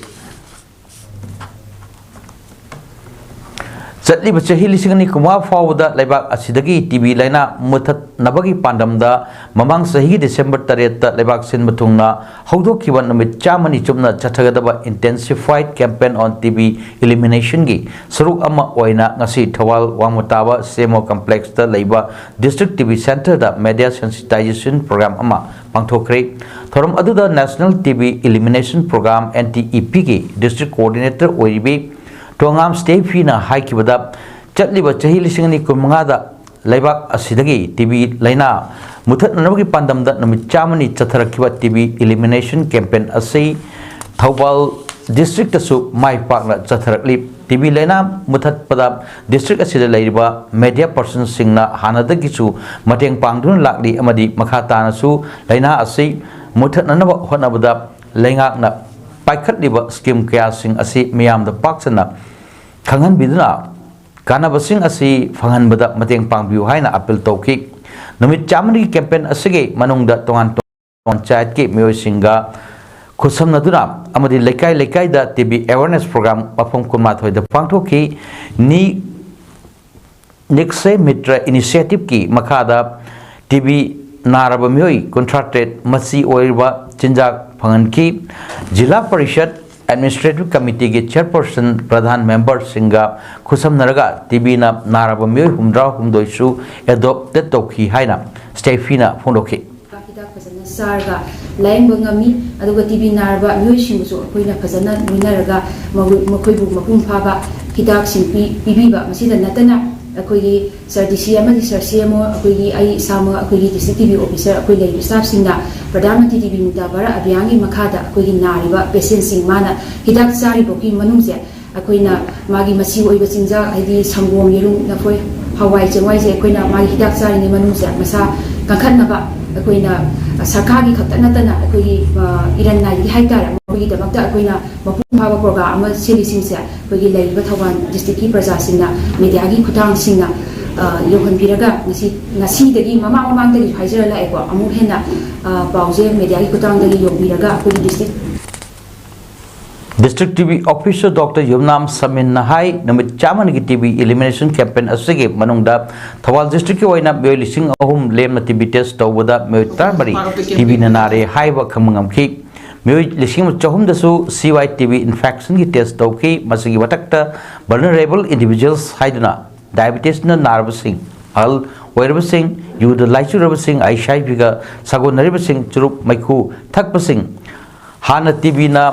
ꯆꯠꯂꯤꯕ ꯆꯍꯤ ꯂꯤꯁꯤꯡ ꯑꯅꯤ ꯀꯨꯟꯃꯉꯥ ꯐꯥꯎꯕꯗ ꯂꯩꯕꯥꯛ ꯑꯁꯤꯗꯒꯤ TB ꯂꯥꯏꯅꯥ ꯃꯨꯊꯠꯅꯕꯒꯤ ꯄꯥꯟꯗꯝꯗ ꯃꯃꯥꯡ ꯆꯍꯤꯒꯤ December ꯇꯔꯦꯠꯇ ꯂꯩꯕꯥꯛ ꯁꯤꯟꯕ ꯊꯨꯡꯅ ꯍꯧꯗꯣꯛꯈꯤꯕ ꯅꯨꯃꯤꯠ ꯆꯥꯝꯃꯅꯤ ꯆꯨꯞꯅ ꯆꯠꯊꯒꯗꯕ Intensified Campaign on TB Elimination ꯒꯤ ꯁꯔꯨꯛ ꯑꯃ ꯑꯣꯏꯅ ꯉꯁꯤ ꯊꯧꯕꯥꯜ ꯋꯥꯡꯃ ꯇꯥꯕ CMO Complex ꯇ ꯂꯩꯕ District TB Center ꯗ media sensitization program ꯑꯃ ꯄꯥꯡꯊꯣꯛꯈ꯭ꯔꯦ꯫ ꯊꯧꯔꯝ ꯑꯗꯨꯗ National TB Elimination Program, NTEP ꯒꯤ District Coordinator ꯑꯣꯏꯔꯤꯕꯤ ꯇꯣꯉꯥꯝ ꯁ꯭ꯇꯦꯐꯤꯅ ꯍꯥꯏꯈꯤꯕꯗ, ꯆꯠꯂꯤꯕ ꯆꯍꯤ ꯂꯤꯁꯤꯡ ꯑꯅꯤ ꯀꯨꯟꯃꯉꯥꯗ ꯂꯩꯕꯥꯛ ꯑꯁꯤꯗꯒꯤ TB ꯂꯥꯏꯅꯥ ꯃꯨꯊꯠꯅꯅꯕꯒꯤ ꯄꯥꯟꯗꯝꯗ ꯅꯨꯃꯤꯠ ꯆꯥꯝꯃꯅꯤ ꯆꯠꯊꯔꯛꯈꯤꯕ TB Elimination Campaign ꯑꯁꯤ ꯊꯧꯕꯥꯜ district ꯇꯁꯨ ꯃꯥꯏ ꯄꯥꯛꯅ ꯆꯠꯊꯔꯛꯂꯤ꯫ TB ꯂꯥꯏꯅꯥ ꯃꯨꯊꯠꯄꯗ district ꯑꯁꯤꯗ ꯂꯩꯔꯤꯕ media person ꯁꯤꯡꯅ ꯍꯥꯟꯅꯗꯒꯤꯁꯨ ꯃꯇꯦꯡ ꯄꯥꯡꯗꯨꯅ ꯂꯥꯛꯂꯤ ꯑꯃꯗꯤ ꯃꯈꯥ ꯇꯥꯅꯁꯨ ꯂꯥꯏꯅꯥ ꯑꯁꯤ ꯃꯨꯊꯠꯅꯅꯕ ꯍꯣꯠꯅꯕꯗ ꯂꯩꯉꯥꯛꯅ ꯄꯥꯏꯈꯠꯂꯤꯕ scheme ꯀꯌꯥꯁꯤꯡ ꯑꯁꯤ ꯃꯤꯌꯥꯝꯗ ꯄꯥꯛ ꯁꯟꯅ ꯈꯪꯍꯟꯕꯤꯗꯨꯅ ꯀꯥꯟꯅꯕꯁꯤꯡ ꯑꯁꯤ ꯐꯪꯍꯟꯕꯗ ꯃꯇꯦꯡ ꯄꯥꯡꯕꯤꯌꯨ ꯍꯥꯏꯅ appeal ꯇꯧꯈꯤ꯫ ꯅꯨꯃꯤꯠ ꯆꯥꯝꯃꯔꯤꯒꯤ campaign ꯑꯁꯤꯒꯤ ꯃꯅꯨꯡꯗ ꯇꯣꯉꯥꯟ ꯇꯣꯉꯥꯟꯕ ꯄꯟꯆꯥꯌꯠꯀꯤ ꯃꯤꯑꯣꯏꯁꯤꯡꯒ ꯈꯨꯠꯁꯝꯅꯗꯨꯅ ꯑꯃꯗꯤ ꯂꯩꯀꯥꯏ ꯂꯩꯀꯥꯏꯗ TB awareness program ꯃꯐꯝ ꯀꯨꯟꯃꯥꯊꯣꯏꯗ ꯄꯥꯡꯊꯣꯛꯈꯤ꯫ ꯅꯤ ꯅꯤꯛꯁꯦ ꯃꯤꯇ꯭ꯔ ꯏꯅꯤꯁꯤꯌꯦꯇꯤꯚꯀꯤ ꯃꯈꯥꯗ ꯇꯤ ꯕꯤ ꯅꯥꯔꯕ ꯃꯤꯑꯣꯏ ꯀꯨꯟꯊ꯭ꯔꯥ ꯇꯔꯦꯠ ꯃꯆꯤ ꯑꯣꯏꯔꯕ ꯆꯤꯟꯖꯥꯛ ꯐꯪꯍꯟꯈꯤ꯫ ꯖꯤꯂꯥ ꯄꯔꯤꯁꯠ ꯑꯦꯗꯃꯤꯅꯤꯁꯇ꯭ꯔꯦꯇꯤꯚ ꯀꯃꯤꯇꯤꯒꯤ ꯆꯦꯌꯔꯄꯔꯁꯟ, ꯄ꯭ꯔꯙꯥꯟ ꯃꯦꯝꯕꯔꯁꯤꯡꯒ ꯈꯨꯠꯁꯝꯅꯔꯒ ꯇꯤ ꯕꯤꯅ ꯅꯥꯔꯕ ꯃꯤꯑꯣꯏ ꯍꯨꯝꯗ꯭ꯔꯥ ꯍꯨꯝꯗꯣꯏꯁꯨ ꯑꯦꯗꯣꯞꯇꯦꯠ ꯇꯧꯈꯤ ꯍꯥꯏꯅ ꯁ꯭ꯇꯦꯐꯤꯅ ꯐꯣꯡꯗꯣꯛꯈꯤ꯫ ꯍꯤꯗꯥꯛ ꯐꯖꯅ ꯆꯥꯔꯒ ꯂꯥꯌꯦꯡꯕ ꯉꯝꯃꯤ꯫ ꯑꯗꯨꯒ ꯇꯤ ꯕꯤ ꯅꯥꯔꯕ ꯃꯤꯑꯣꯏꯁꯤꯡꯕꯨꯁꯨ ꯑꯩꯈꯣꯏꯅ ꯐꯖꯅ ꯂꯣꯏꯅꯔꯒ ꯃꯈꯣꯏ-, ꯃꯈꯣꯏꯕꯨ ꯃꯄꯨꯡ ꯐꯥꯕ ꯍꯤꯗꯥꯛꯁꯤꯡ ꯄꯤ-, ꯄꯤꯕꯤꯕ꯫ ꯃꯁꯤꯗ ꯅꯠꯇꯅ ꯑꯩꯈꯣꯏꯒꯤ ꯁꯥꯔ ꯗꯤ ꯁꯤ ꯑꯃꯗꯤ ꯁꯥꯔ ꯁꯤ ꯑꯦꯝ ꯑꯣ, ꯑꯩꯈꯣꯏꯒꯤ, ꯑꯩ ꯏꯁꯥꯃꯛ, ꯑꯩꯈꯣꯏꯒꯤ ꯗꯤꯁꯇ꯭ꯔꯤꯛ ꯇꯤ ꯕꯤ ꯑꯣꯐꯤꯁꯥꯔ, ꯑꯩꯈꯣꯏ ꯂꯩꯔꯤꯕ ꯁ꯭ꯇꯥꯐꯁꯤꯡꯅ ꯄ꯭ꯔꯙꯥꯟ ꯃꯟꯇ꯭ꯔꯤ ꯇꯤ ꯕꯤ ꯃꯨꯛꯇ ꯚꯥꯔꯠ ꯑꯚꯤꯌꯥꯟꯒꯤ ꯃꯈꯥꯗ ꯑꯩꯈꯣꯏꯒꯤ ꯅꯥꯔꯤꯕ ꯄꯦꯁꯦꯟꯁꯤꯡ ꯃꯥꯅ ꯍꯤꯗꯥꯛ ꯆꯥꯔꯤꯐꯥꯎꯒꯤ ꯃꯅꯨꯡꯁꯦ ꯑꯩꯈꯣꯏꯅ ꯃꯥꯒꯤ ꯃꯆꯤ ꯑꯣꯏꯕ ꯆꯤꯟꯖꯥꯛ, ꯍꯥꯏꯗꯤ ꯁꯪꯒꯣꯝ, ꯌꯦꯔꯨꯝ, ꯂꯐꯣꯏ, ꯍꯋꯥꯏ ꯆꯦꯡꯋꯥꯏꯁꯦ ꯑꯩꯈꯣꯏꯅ ꯃꯥꯒꯤ ꯍꯤꯗꯥꯛ ꯆꯥꯔꯤꯉꯩ ꯃꯅꯨꯡꯁꯦ ꯃꯁꯥ ꯀꯟꯈꯠꯅꯕ ꯑꯩꯈꯣꯏꯅ ꯁꯔꯀꯥꯔꯒꯤ ꯈꯛꯇ ꯅꯠꯇꯅ ꯑꯩꯈꯣꯏꯒꯤ, ꯑ, ꯏꯔꯟ ꯅꯥꯏꯕꯒꯤ ꯍꯥꯏꯇꯥꯔꯦ, ꯃꯈꯣꯏꯒꯤꯗꯃꯛꯇ ꯑꯩꯈꯣꯏꯅ ꯃꯄꯨꯡ ꯐꯥꯕ ꯄ꯭ꯔꯣꯒ꯭ꯔꯥꯝ ꯑꯃ ꯁꯤꯜꯂꯤꯁꯤꯡꯁꯦ ꯑꯩꯈꯣꯏꯒꯤ ꯂꯩꯔꯤꯕ ꯊꯧꯕꯥꯜ ꯗꯤꯁꯇ꯭ꯔꯤꯛꯀꯤ ꯄ꯭ꯔꯖꯥꯁꯤꯡꯅ, ꯃꯦꯗꯤꯌꯥꯒꯤ ꯈꯨꯠꯊꯥꯡꯁꯤꯡꯅ, ꯑ, ꯌꯧꯍꯟꯕꯤꯔꯒ ꯉꯁꯤ, ꯉꯁꯤꯗꯒꯤ, ꯃꯃꯥꯡ ꯃꯃꯥꯡꯗꯒꯤꯁꯨ ꯍꯥꯏꯖꯔ ꯂꯥꯛꯑꯦꯀꯣ, ꯑꯃꯨꯛ ꯍꯦꯟꯅ, ꯑ, ꯄꯥꯎꯁꯦ ꯃꯦꯗꯤꯌꯥꯒꯤ ꯈꯨꯠꯊꯥꯡꯗꯒꯤ ꯌꯧꯕꯤꯔꯒ ꯑꯩꯈꯣꯏꯒꯤ district district T B officer doctor Yumnam ꯁꯃꯤꯟꯅ ꯍꯥꯏ, ꯅꯨꯃꯤꯠ ꯆꯥꯝꯃꯅꯤꯒꯤ ꯇꯤ ꯕꯤ ꯏꯂꯤꯃꯤꯅꯦꯁꯟ ꯀꯦꯝꯄꯦꯟ ꯑꯁꯤꯒꯤ ꯃꯅꯨꯡꯗ ꯊꯧꯕꯥꯜ ꯗꯤꯁꯇ꯭ꯔꯤꯛꯀꯤ ꯑꯣꯏꯅ ꯃꯤꯑꯣꯏ ꯂꯤꯁꯤꯡ ꯑꯍꯨꯝ ꯂꯦꯝꯅ ꯇꯤ ꯕꯤ ꯇꯦꯁ ꯇꯧꯕꯗ ꯃꯤꯑꯣꯏ ꯇꯔꯥꯃꯔꯤ ꯇꯤ ꯕꯤꯅ ꯅꯥꯔꯦ ꯍꯥꯏꯕ ꯈꯪꯕ ꯉꯝꯈꯤ꯫ ꯃꯤꯑꯣꯏ ꯂꯤꯁꯤꯡ ꯑꯃ ꯆꯍꯨꯝꯗꯁꯨ ꯁꯤ ꯋꯥꯏ ꯇꯤ ꯕꯤ ꯏꯟꯐꯦꯛꯁꯟꯒꯤ ꯇꯦꯁ ꯇꯧꯈꯤ꯫ ꯃꯁꯤꯒꯤ ꯃꯊꯛꯇ ꯚꯜꯅꯔꯦꯕꯜ ꯏꯟꯗꯤꯚꯤꯖꯨꯋꯦꯜꯁ ꯍꯥꯏꯗꯨꯅ ꯗꯥꯏꯕꯤꯇꯤꯁꯅ ꯅꯥꯔꯕꯁꯤꯡ, ꯑꯍꯜ ꯑꯣꯏꯔꯕꯁꯤꯡ, ꯌꯨꯗ ꯂꯥꯏꯆꯨꯔꯕꯁꯤꯡ, ꯑꯩꯁ ꯑꯥꯏ ꯚꯤꯒ ꯁꯥꯒꯣꯟꯅꯔꯤꯕꯁꯤꯡ, ꯆꯨꯔꯨꯞ ꯃꯩꯈꯨ ꯊꯛꯄꯁꯤꯡ, ꯍꯥꯟꯅ ꯇꯤ ꯕꯤꯅ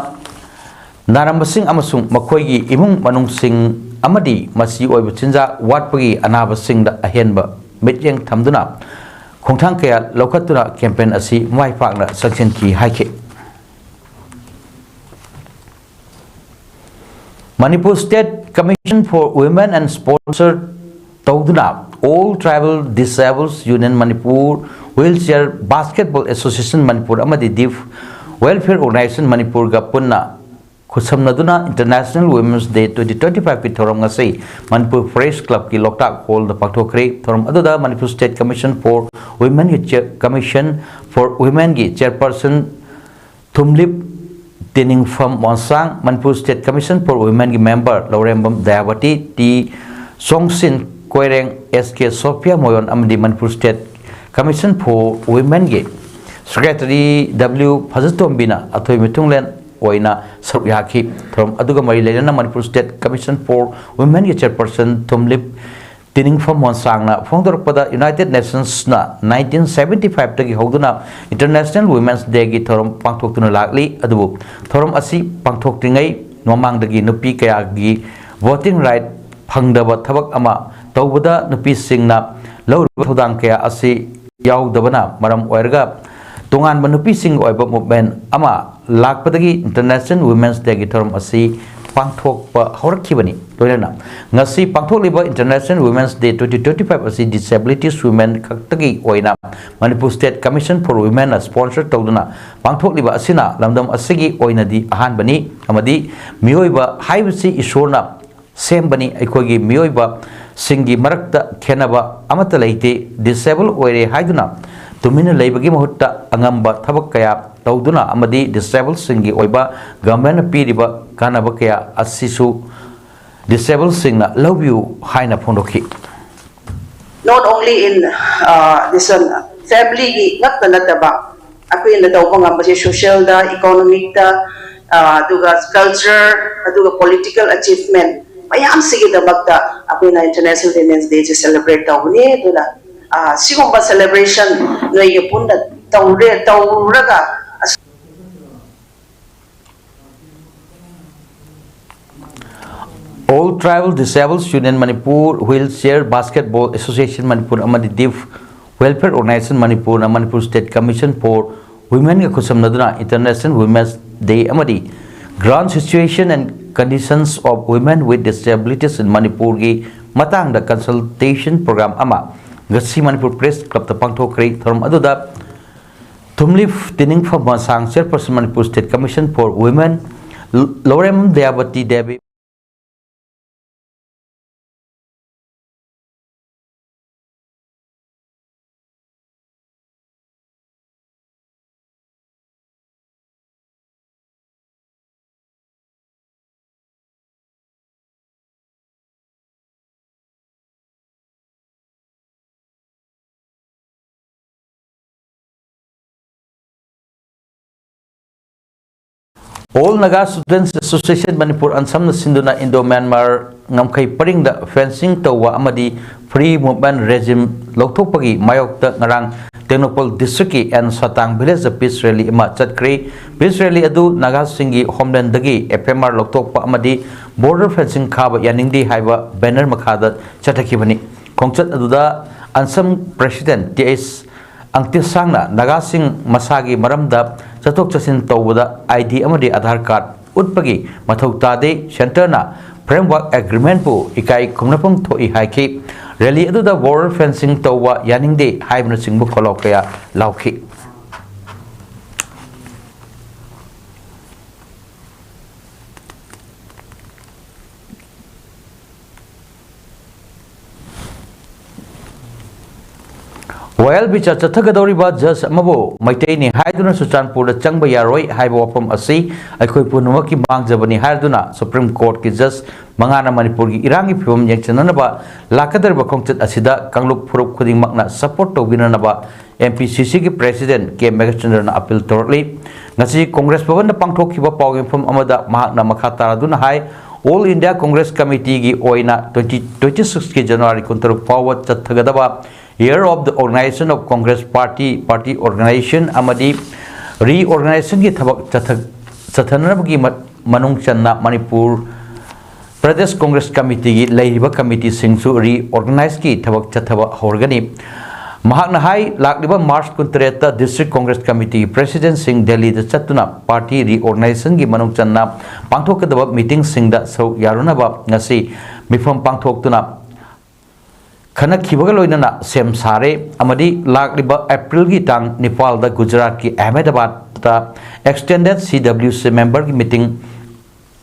ꯅꯥꯔꯝꯕꯁꯤꯡ ꯑꯃꯁꯨꯡ ꯃꯈꯣꯏꯒꯤ ꯏꯃꯨꯡ ꯃꯅꯨꯡꯁꯤꯡ ꯑꯃꯗꯤ ꯃꯆꯤ ꯑꯣꯏꯕ ꯆꯤꯟꯖꯥꯛ ꯋꯥꯠꯄꯒꯤ ꯑꯅꯥꯕꯁꯤꯡꯗ ꯑꯍꯦꯟꯕ ꯃꯤꯠꯌꯦꯡ ꯊꯝꯗꯨꯅ ꯈꯣꯡꯊꯥꯡ ꯀꯌꯥ ꯂꯧꯈꯠꯇꯨꯅ ꯀꯦꯝꯄꯦꯟ ꯑꯁꯤ ꯃꯥꯏ ꯄꯥꯛꯅ ꯆꯪꯁꯤꯟꯈꯤ ꯍꯥꯏꯈꯤ꯫ Manipur State Commission for Women and sponsor ꯇꯧꯗꯨꯅ All Tribal Disables Union Manipur, Wheelchair Basketball Association Manipur ꯑꯃꯗꯤ Deaf Welfare Organization ꯃꯅꯤꯄꯨꯔꯒ ꯄꯨꯟꯅ ꯈꯨꯠꯁꯝꯅꯗꯨꯅ International Women's Day twenty twenty-five ꯀꯤ ꯊꯧꯔꯝ ꯉꯁꯤ ꯃꯅꯤꯄꯨꯔ ꯄ꯭ꯔꯦꯁ ꯀ꯭ꯂꯕꯀꯤ ꯂꯣꯛꯇꯥꯛ ꯍꯣꯜꯗ ꯄꯥꯡꯊꯣꯛꯈ꯭ꯔꯦ꯫ ꯊꯧꯔꯝ ꯑꯗꯨꯗ Manipur State Commission for Women ꯒꯤ ꯆꯦ-, Commission for Women ꯒꯤ chairperson Thumlip Teningpham Monsang, Manipur State Commission for Women ꯒꯤ member Laurembam Dayabati, T Songsin, Koireng, S K Sophia Moyon ꯑꯃꯗꯤ ꯃꯅꯤꯄꯨꯔ ꯁ꯭ꯇꯦꯠ ꯀꯃꯤꯁꯟ ꯐꯣꯔ ꯋꯤꯃꯦꯟꯒꯤ ꯁꯦꯀ꯭ꯔꯦꯇꯔꯤ ꯗꯕ꯭ꯂꯤꯎ ꯐꯖꯇꯣꯝꯕꯤꯅ ꯑꯊꯣꯏ ꯃꯤꯊꯨꯡꯂꯦꯟ ꯑꯣꯏꯅ ꯁꯔꯨꯛ ꯌꯥꯈꯤ꯫ ꯊꯧꯔꯝ ꯑꯗꯨꯒ ꯃꯔꯤ ꯂꯩꯅꯅ ꯃꯅꯤꯄꯨꯔ ꯁ꯭ꯇꯦꯠ ꯀꯃꯤꯁꯟ ꯐꯣꯔ ꯋꯤꯃꯦꯟꯒꯤ ꯆꯦꯌꯔꯄꯔꯁꯟ ꯊꯨꯝꯂꯤꯞ ꯇꯤꯅꯤꯡꯐꯝ ꯃꯣꯟꯁꯥꯡꯅ ꯐꯣꯡꯗꯣꯔꯛꯄꯗ, ꯌꯨꯅꯥꯏꯇꯦꯗ ꯅꯦꯁꯟꯁꯅ ꯅꯥꯏꯟꯇꯤꯟ ꯁꯚꯦꯟꯇꯤ ꯐꯥꯏꯚꯇꯒꯤ ꯍꯧꯗꯨꯅ ꯏꯟꯇꯔꯅꯦꯁꯅꯦꯜ ꯋꯨꯃꯦꯟꯁ ꯗꯦꯒꯤ ꯊꯧꯔꯝ ꯄꯥꯡꯊꯣꯛꯇꯨꯅ ꯂꯥꯛꯂꯤ꯫ ꯑꯗꯨꯕꯨ ꯊꯧꯔꯝ ꯑꯁꯤ ꯄꯥꯡꯊꯣꯛꯇ꯭ꯔꯤꯉꯩ ꯃꯃꯥꯡꯗꯒꯤ ꯅꯨꯄꯤ ꯀꯌꯥꯒꯤ ꯚꯣꯇꯤꯡ ꯔꯥꯏꯠ ꯐꯪꯗꯕ ꯊꯕꯛ ꯑꯃ ꯇꯧꯕꯗ ꯅꯨꯄꯤꯁꯤꯡꯅ ꯂꯧꯔꯤꯕ ꯊꯧꯗꯥꯡ ꯀꯌꯥ ꯑꯁꯤ ꯌꯥꯎꯗꯕꯅ ꯃꯔꯝ ꯑꯣꯏꯔꯒ ꯇꯣꯉꯥꯟꯕ ꯅꯨꯄꯤꯁꯤꯡꯒꯤ ꯑꯣꯏꯕ ꯃꯨꯚꯃꯦꯟ ꯑꯃ ꯂꯥꯛꯄꯗꯒꯤ ꯏꯟꯇꯔꯅꯦꯁꯅꯦꯜ ꯋꯨꯃꯦꯟꯁ ꯗꯦꯒꯤ ꯊꯧꯔꯝ ꯑꯁꯤ ꯄꯥꯡꯊꯣꯛꯄ ꯍꯧꯔꯛꯈꯤꯕꯅꯤ꯫ ꯂꯣꯏꯅꯅ ꯉꯁꯤ ꯄꯥꯡꯊꯣꯛꯂꯤꯕ international women's day twenty twenty five ꯑꯁꯤ ꯗꯤꯁꯦꯕꯤꯂꯤꯇꯤꯁ ꯋꯨꯃꯦꯟ ꯈꯛꯇꯒꯤ ꯑꯣꯏꯅ ꯃꯅꯤꯄꯨꯔ ꯁ꯭ꯇꯦꯠ ꯀꯃꯤꯁꯟ ꯐꯣꯔ ꯋꯨꯃꯦꯟꯅ ꯁ꯭ꯄꯣꯟꯁꯔ ꯇꯧꯗꯨꯅ ꯄꯥꯡꯊꯣꯛꯂꯤꯕ ꯑꯁꯤꯅ ꯂꯝꯗꯝ ꯑꯁꯤꯒꯤ ꯑꯣꯏꯅꯗꯤ ꯑꯍꯥꯟꯕꯅꯤ ꯑꯃꯗꯤ ꯃꯤꯑꯣꯏꯕ ꯍꯥꯏꯕꯁꯤ ꯏꯁꯣꯔꯅ ꯁꯦꯝꯕꯅꯤ꯫ ꯑꯩꯈꯣꯏꯒꯤ ꯃꯤꯑꯣꯏꯕꯁꯤꯡꯒꯤ ꯃꯔꯛꯇ ꯈꯦꯟꯅꯕ ꯑꯃꯠꯇ ꯂꯩꯇꯦ꯫ ꯗꯤꯁꯦꯕꯜ ꯑꯣꯏꯔꯦ ꯍꯥꯏꯗꯨꯅ ꯇꯨꯃꯤꯟꯅ ꯂꯩꯕꯒꯤ ꯃꯍꯨꯠꯇ ꯑꯉꯝꯕ ꯊꯕꯛ ꯀꯌꯥ ꯇꯧꯗꯨꯅ ꯑꯃꯗꯤ ꯗꯤꯁꯦꯕꯜꯁꯤꯡꯒꯤ ꯑꯣꯏꯕ ꯒꯚꯔꯟꯃꯦꯟꯠꯅ ꯄꯤꯔꯤꯕ ꯀꯥꯟꯅꯕ ꯀꯌꯥ ꯑꯁꯤꯁꯨ ꯗꯤꯁꯦꯕꯜꯁꯤꯡꯅ ꯂꯧꯕꯤꯌꯨ ꯍꯥꯏꯅ ꯐꯣꯡꯗꯣꯛꯈꯤ꯫ Not only in uh, this one, family ꯉꯛꯇ ꯅꯠꯇꯕ, ꯑꯩꯈꯣꯏꯅ ꯇꯧꯕ ꯉꯝꯕꯁꯦ ꯁꯣꯁꯤꯌꯦꯜꯗ, ꯏꯀꯣꯅꯣꯃꯤꯛꯇ, ꯑꯗꯨꯒ ꯀꯜꯆꯔ, ꯑꯗꯨꯒ ꯄꯣꯂꯤꯇꯤꯀꯦꯜ ꯑꯆꯤꯞꯃꯦꯟ ꯃꯌꯥꯝꯁꯤꯒꯤꯗꯃꯛꯇ ꯑꯩꯈꯣꯏꯅ ꯏꯟꯇꯔꯅꯦꯁꯅꯦꯜ ꯋꯤꯃꯦꯟꯁ ꯗꯦꯁꯦ ꯁꯦꯂꯦꯕ꯭ꯔꯦꯠ ꯇꯧꯕꯅꯤ꯫ ꯑꯗꯨꯅ ꯑ, ꯁꯤꯒꯨꯝꯕ ꯁꯦꯂꯦꯕ꯭ꯔꯦꯁꯟ ꯅꯣꯏꯒꯤ ꯄꯨꯟꯅ ꯇꯧꯔꯦ, ꯇꯧꯔꯒ ꯑꯁ- All Tribal Disables Union Manipur, Wheelchair Basketball Association Manipur ꯑꯃꯗꯤ Deaf Welfare Organization ꯃꯅꯤꯄꯨꯔꯅ ꯃꯅꯤꯄꯨꯔ ꯁ꯭ꯇꯦꯠ ꯀꯃꯤꯁꯟ ꯐꯣꯔ ꯋꯤꯃꯦꯟꯒ ꯈꯨꯠꯁꯝꯅꯗꯨꯅ International Women's Day ꯑꯃꯗꯤ Ground Situation and Conditions of Women with Disabilities in ꯃꯅꯤꯄꯨꯔꯒꯤ ꯃꯇꯥꯡꯗ ꯀꯟꯁꯜꯇꯦꯁꯟ ꯄ꯭ꯔꯣꯒ꯭ꯔꯥꯝ ꯑꯃ ꯉꯁꯤ ꯃꯅꯤꯄꯨꯔ ꯄ꯭ꯔꯦꯁ ꯀ꯭ꯂꯕꯇ ꯄꯥꯡꯊꯣꯛꯈ꯭ꯔꯦ꯫ ꯊꯧꯔꯝ ꯑꯗꯨꯗ Thumlip Tiningpham Masang, chairperson Manipur state commission for women, Laurem Dayabati Devi, All Naga Students Association Manipur, ꯑꯟꯁꯝꯅ ꯁꯤꯟꯗꯨꯅ Indo-Myanmar ꯉꯝꯈꯩ ꯄꯔꯤꯡꯗ fencing ꯇꯧꯕ ꯑꯃꯗꯤ Free Movement Regime ꯂꯧꯊꯣꯛꯄꯒꯤ ꯃꯥꯌꯣꯛꯇ ꯉꯔꯥꯡ ꯇꯦꯡꯅꯧꯄꯜ district ꯀꯤ ꯑꯦꯟ ꯁꯇꯥꯡ village ꯗ peace rally ꯑꯃ ꯆꯠꯈ꯭ꯔꯦ꯫ Peace rally ꯑꯗꯨ ꯅꯥꯒꯥꯁꯤꯡꯒꯤ homeland ꯗꯒꯤ F M R ꯂꯧꯊꯣꯛꯄ ꯑꯃꯗꯤ border fencing ꯈꯥꯕ ꯌꯥꯅꯤꯡꯗꯦ ꯍꯥꯏꯕ banner ꯃꯈꯥꯗ ꯆꯠꯊꯈꯤꯕꯅꯤ꯫ ꯈꯣꯡꯆꯠ ꯑꯗꯨꯗ ꯑꯟꯁꯝ president T H ꯑꯪꯇꯤꯁꯥꯡꯅ ꯅꯥꯒꯥꯁꯤꯡ ꯃꯁꯥꯒꯤ ꯃꯔꯝꯗ ꯆꯠꯊꯣꯛ ꯆꯠꯁꯤꯟ ꯇꯧꯕꯗ I D ꯑꯃꯗꯤ Aadhaar card ꯎꯠꯄꯒꯤ ꯃꯊꯧ ꯇꯥꯗꯦ, centre ꯅ framework agreement ꯄꯨ ꯏꯀꯥꯏ ꯈꯨꯝꯅꯐꯝ ꯊꯣꯛꯏ ꯍꯥꯏꯈꯤ꯫ Rally ꯑꯗꯨꯗ border fencing ꯇꯧꯕ ꯌꯥꯅꯤꯡꯗꯦ ꯍꯥꯏꯕꯅꯆꯤꯡꯕ ꯈꯣꯜꯂꯥꯎ ꯀꯌꯥ ꯂꯥꯎꯈꯤ꯫ ꯋꯥꯌꯦꯜ ꯕꯤꯆꯥꯔ ꯆꯠꯊꯒꯗꯧꯔꯤꯕ judge ꯑꯃꯕꯨ ꯃꯩꯇꯩꯅꯤ ꯍꯥꯏꯗꯨꯅ ꯆꯨꯔꯆꯥꯟꯄꯨꯔꯗ ꯆꯪꯕ ꯌꯥꯔꯣꯏ ꯍꯥꯏꯕ ꯋꯥꯐꯝ ꯑꯁꯤ ꯑꯩꯈꯣꯏ ꯄꯨꯝꯅꯃꯛꯀꯤ ꯃꯥꯡꯖꯕꯅꯤ ꯍꯥꯏꯗꯨꯅ Supreme Court ꯀꯤ judge ꯃꯉꯥꯅ ꯃꯅꯤꯄꯨꯔꯒꯤ ꯏꯔꯥꯡꯒꯤ ꯐꯤꯕꯝ ꯌꯦꯡꯁꯤꯟꯅꯅꯕ ꯂꯥꯛꯀꯗꯧꯔꯤꯕ ꯈꯣꯡꯆꯠ ꯑꯁꯤꯗ ꯀꯥꯡꯂꯨꯞ ꯐꯨꯔꯨꯞ ꯈꯨꯗꯤꯡꯃꯛꯅ support ꯇꯧꯕꯤꯅꯅꯕ M P C C ꯒꯤ president K ꯃꯦꯘꯆꯟꯗ꯭ꯔꯅ appeal ꯇꯧꯔꯛꯂꯤ꯫ ꯉꯁꯤ Congress ꯚꯕꯟꯗ ꯄꯥꯡꯊꯣꯛꯈꯤꯕ ꯄꯥꯎ ꯌꯦꯡꯐꯝ ꯑꯃꯗ ꯃꯍꯥꯛꯅ ꯃꯈꯥ ꯇꯥꯔꯗꯨꯅ ꯍꯥꯏ, All India Congress Committee ꯒꯤ ꯑꯣꯏꯅ twenty twenty-six ꯀꯤ January ꯀꯨꯟꯇꯔꯨꯛ ꯐꯥꯎꯕ ꯆꯠꯊꯒꯗꯕ Year of the Organization of Congress Party, party organization ꯑꯃꯗꯤ reorganization ꯒꯤ ꯊꯕꯛ ꯆꯠꯊ-, ꯆꯠꯊꯅꯕꯒꯤ ꯃ-, ꯃꯅꯨꯡ ꯆꯟꯅ ꯃꯅꯤꯄꯨꯔ Pradesh Congress Committee ꯒꯤ ꯂꯩꯔꯤꯕ committee ꯁꯤꯡꯁꯨ reorganize ꯀꯤ ꯊꯕꯛ ꯆꯠꯊꯕ ꯍꯧꯔꯒꯅꯤ꯫ ꯃꯍꯥꯛꯅ ꯍꯥꯏ, ꯂꯥꯛꯂꯤꯕ March ꯀꯨꯟꯇꯔꯦꯠꯇ District Congress Committee ꯒꯤ president ꯁꯤꯡ ꯗꯦꯜꯂꯤꯗ ꯆꯠꯇꯨꯅ party reorganization ꯒꯤ ꯃꯅꯨꯡ ꯆꯟꯅ ꯄꯥꯡꯊꯣꯛꯀꯗꯕ meeting ꯁꯤꯡꯗ ꯁꯔꯨꯛ ꯌꯥꯔꯨꯅꯕ ꯉꯁꯤ ꯃꯤꯐꯝ ꯄꯥꯡꯊꯣꯛꯇꯨꯅ ꯈꯟꯅꯈꯤꯕꯒ ꯂꯣꯏꯅꯅ ꯁꯦꯝ ꯁꯥꯔꯦ ꯑꯃꯗꯤ ꯂꯥꯛꯂꯤꯕ April ꯒꯤ ꯇꯥꯡ ꯅꯤꯄꯥꯜꯗ Gujarat ꯀꯤ Ahmedabad ꯇ extended C W C member ꯒꯤ meeting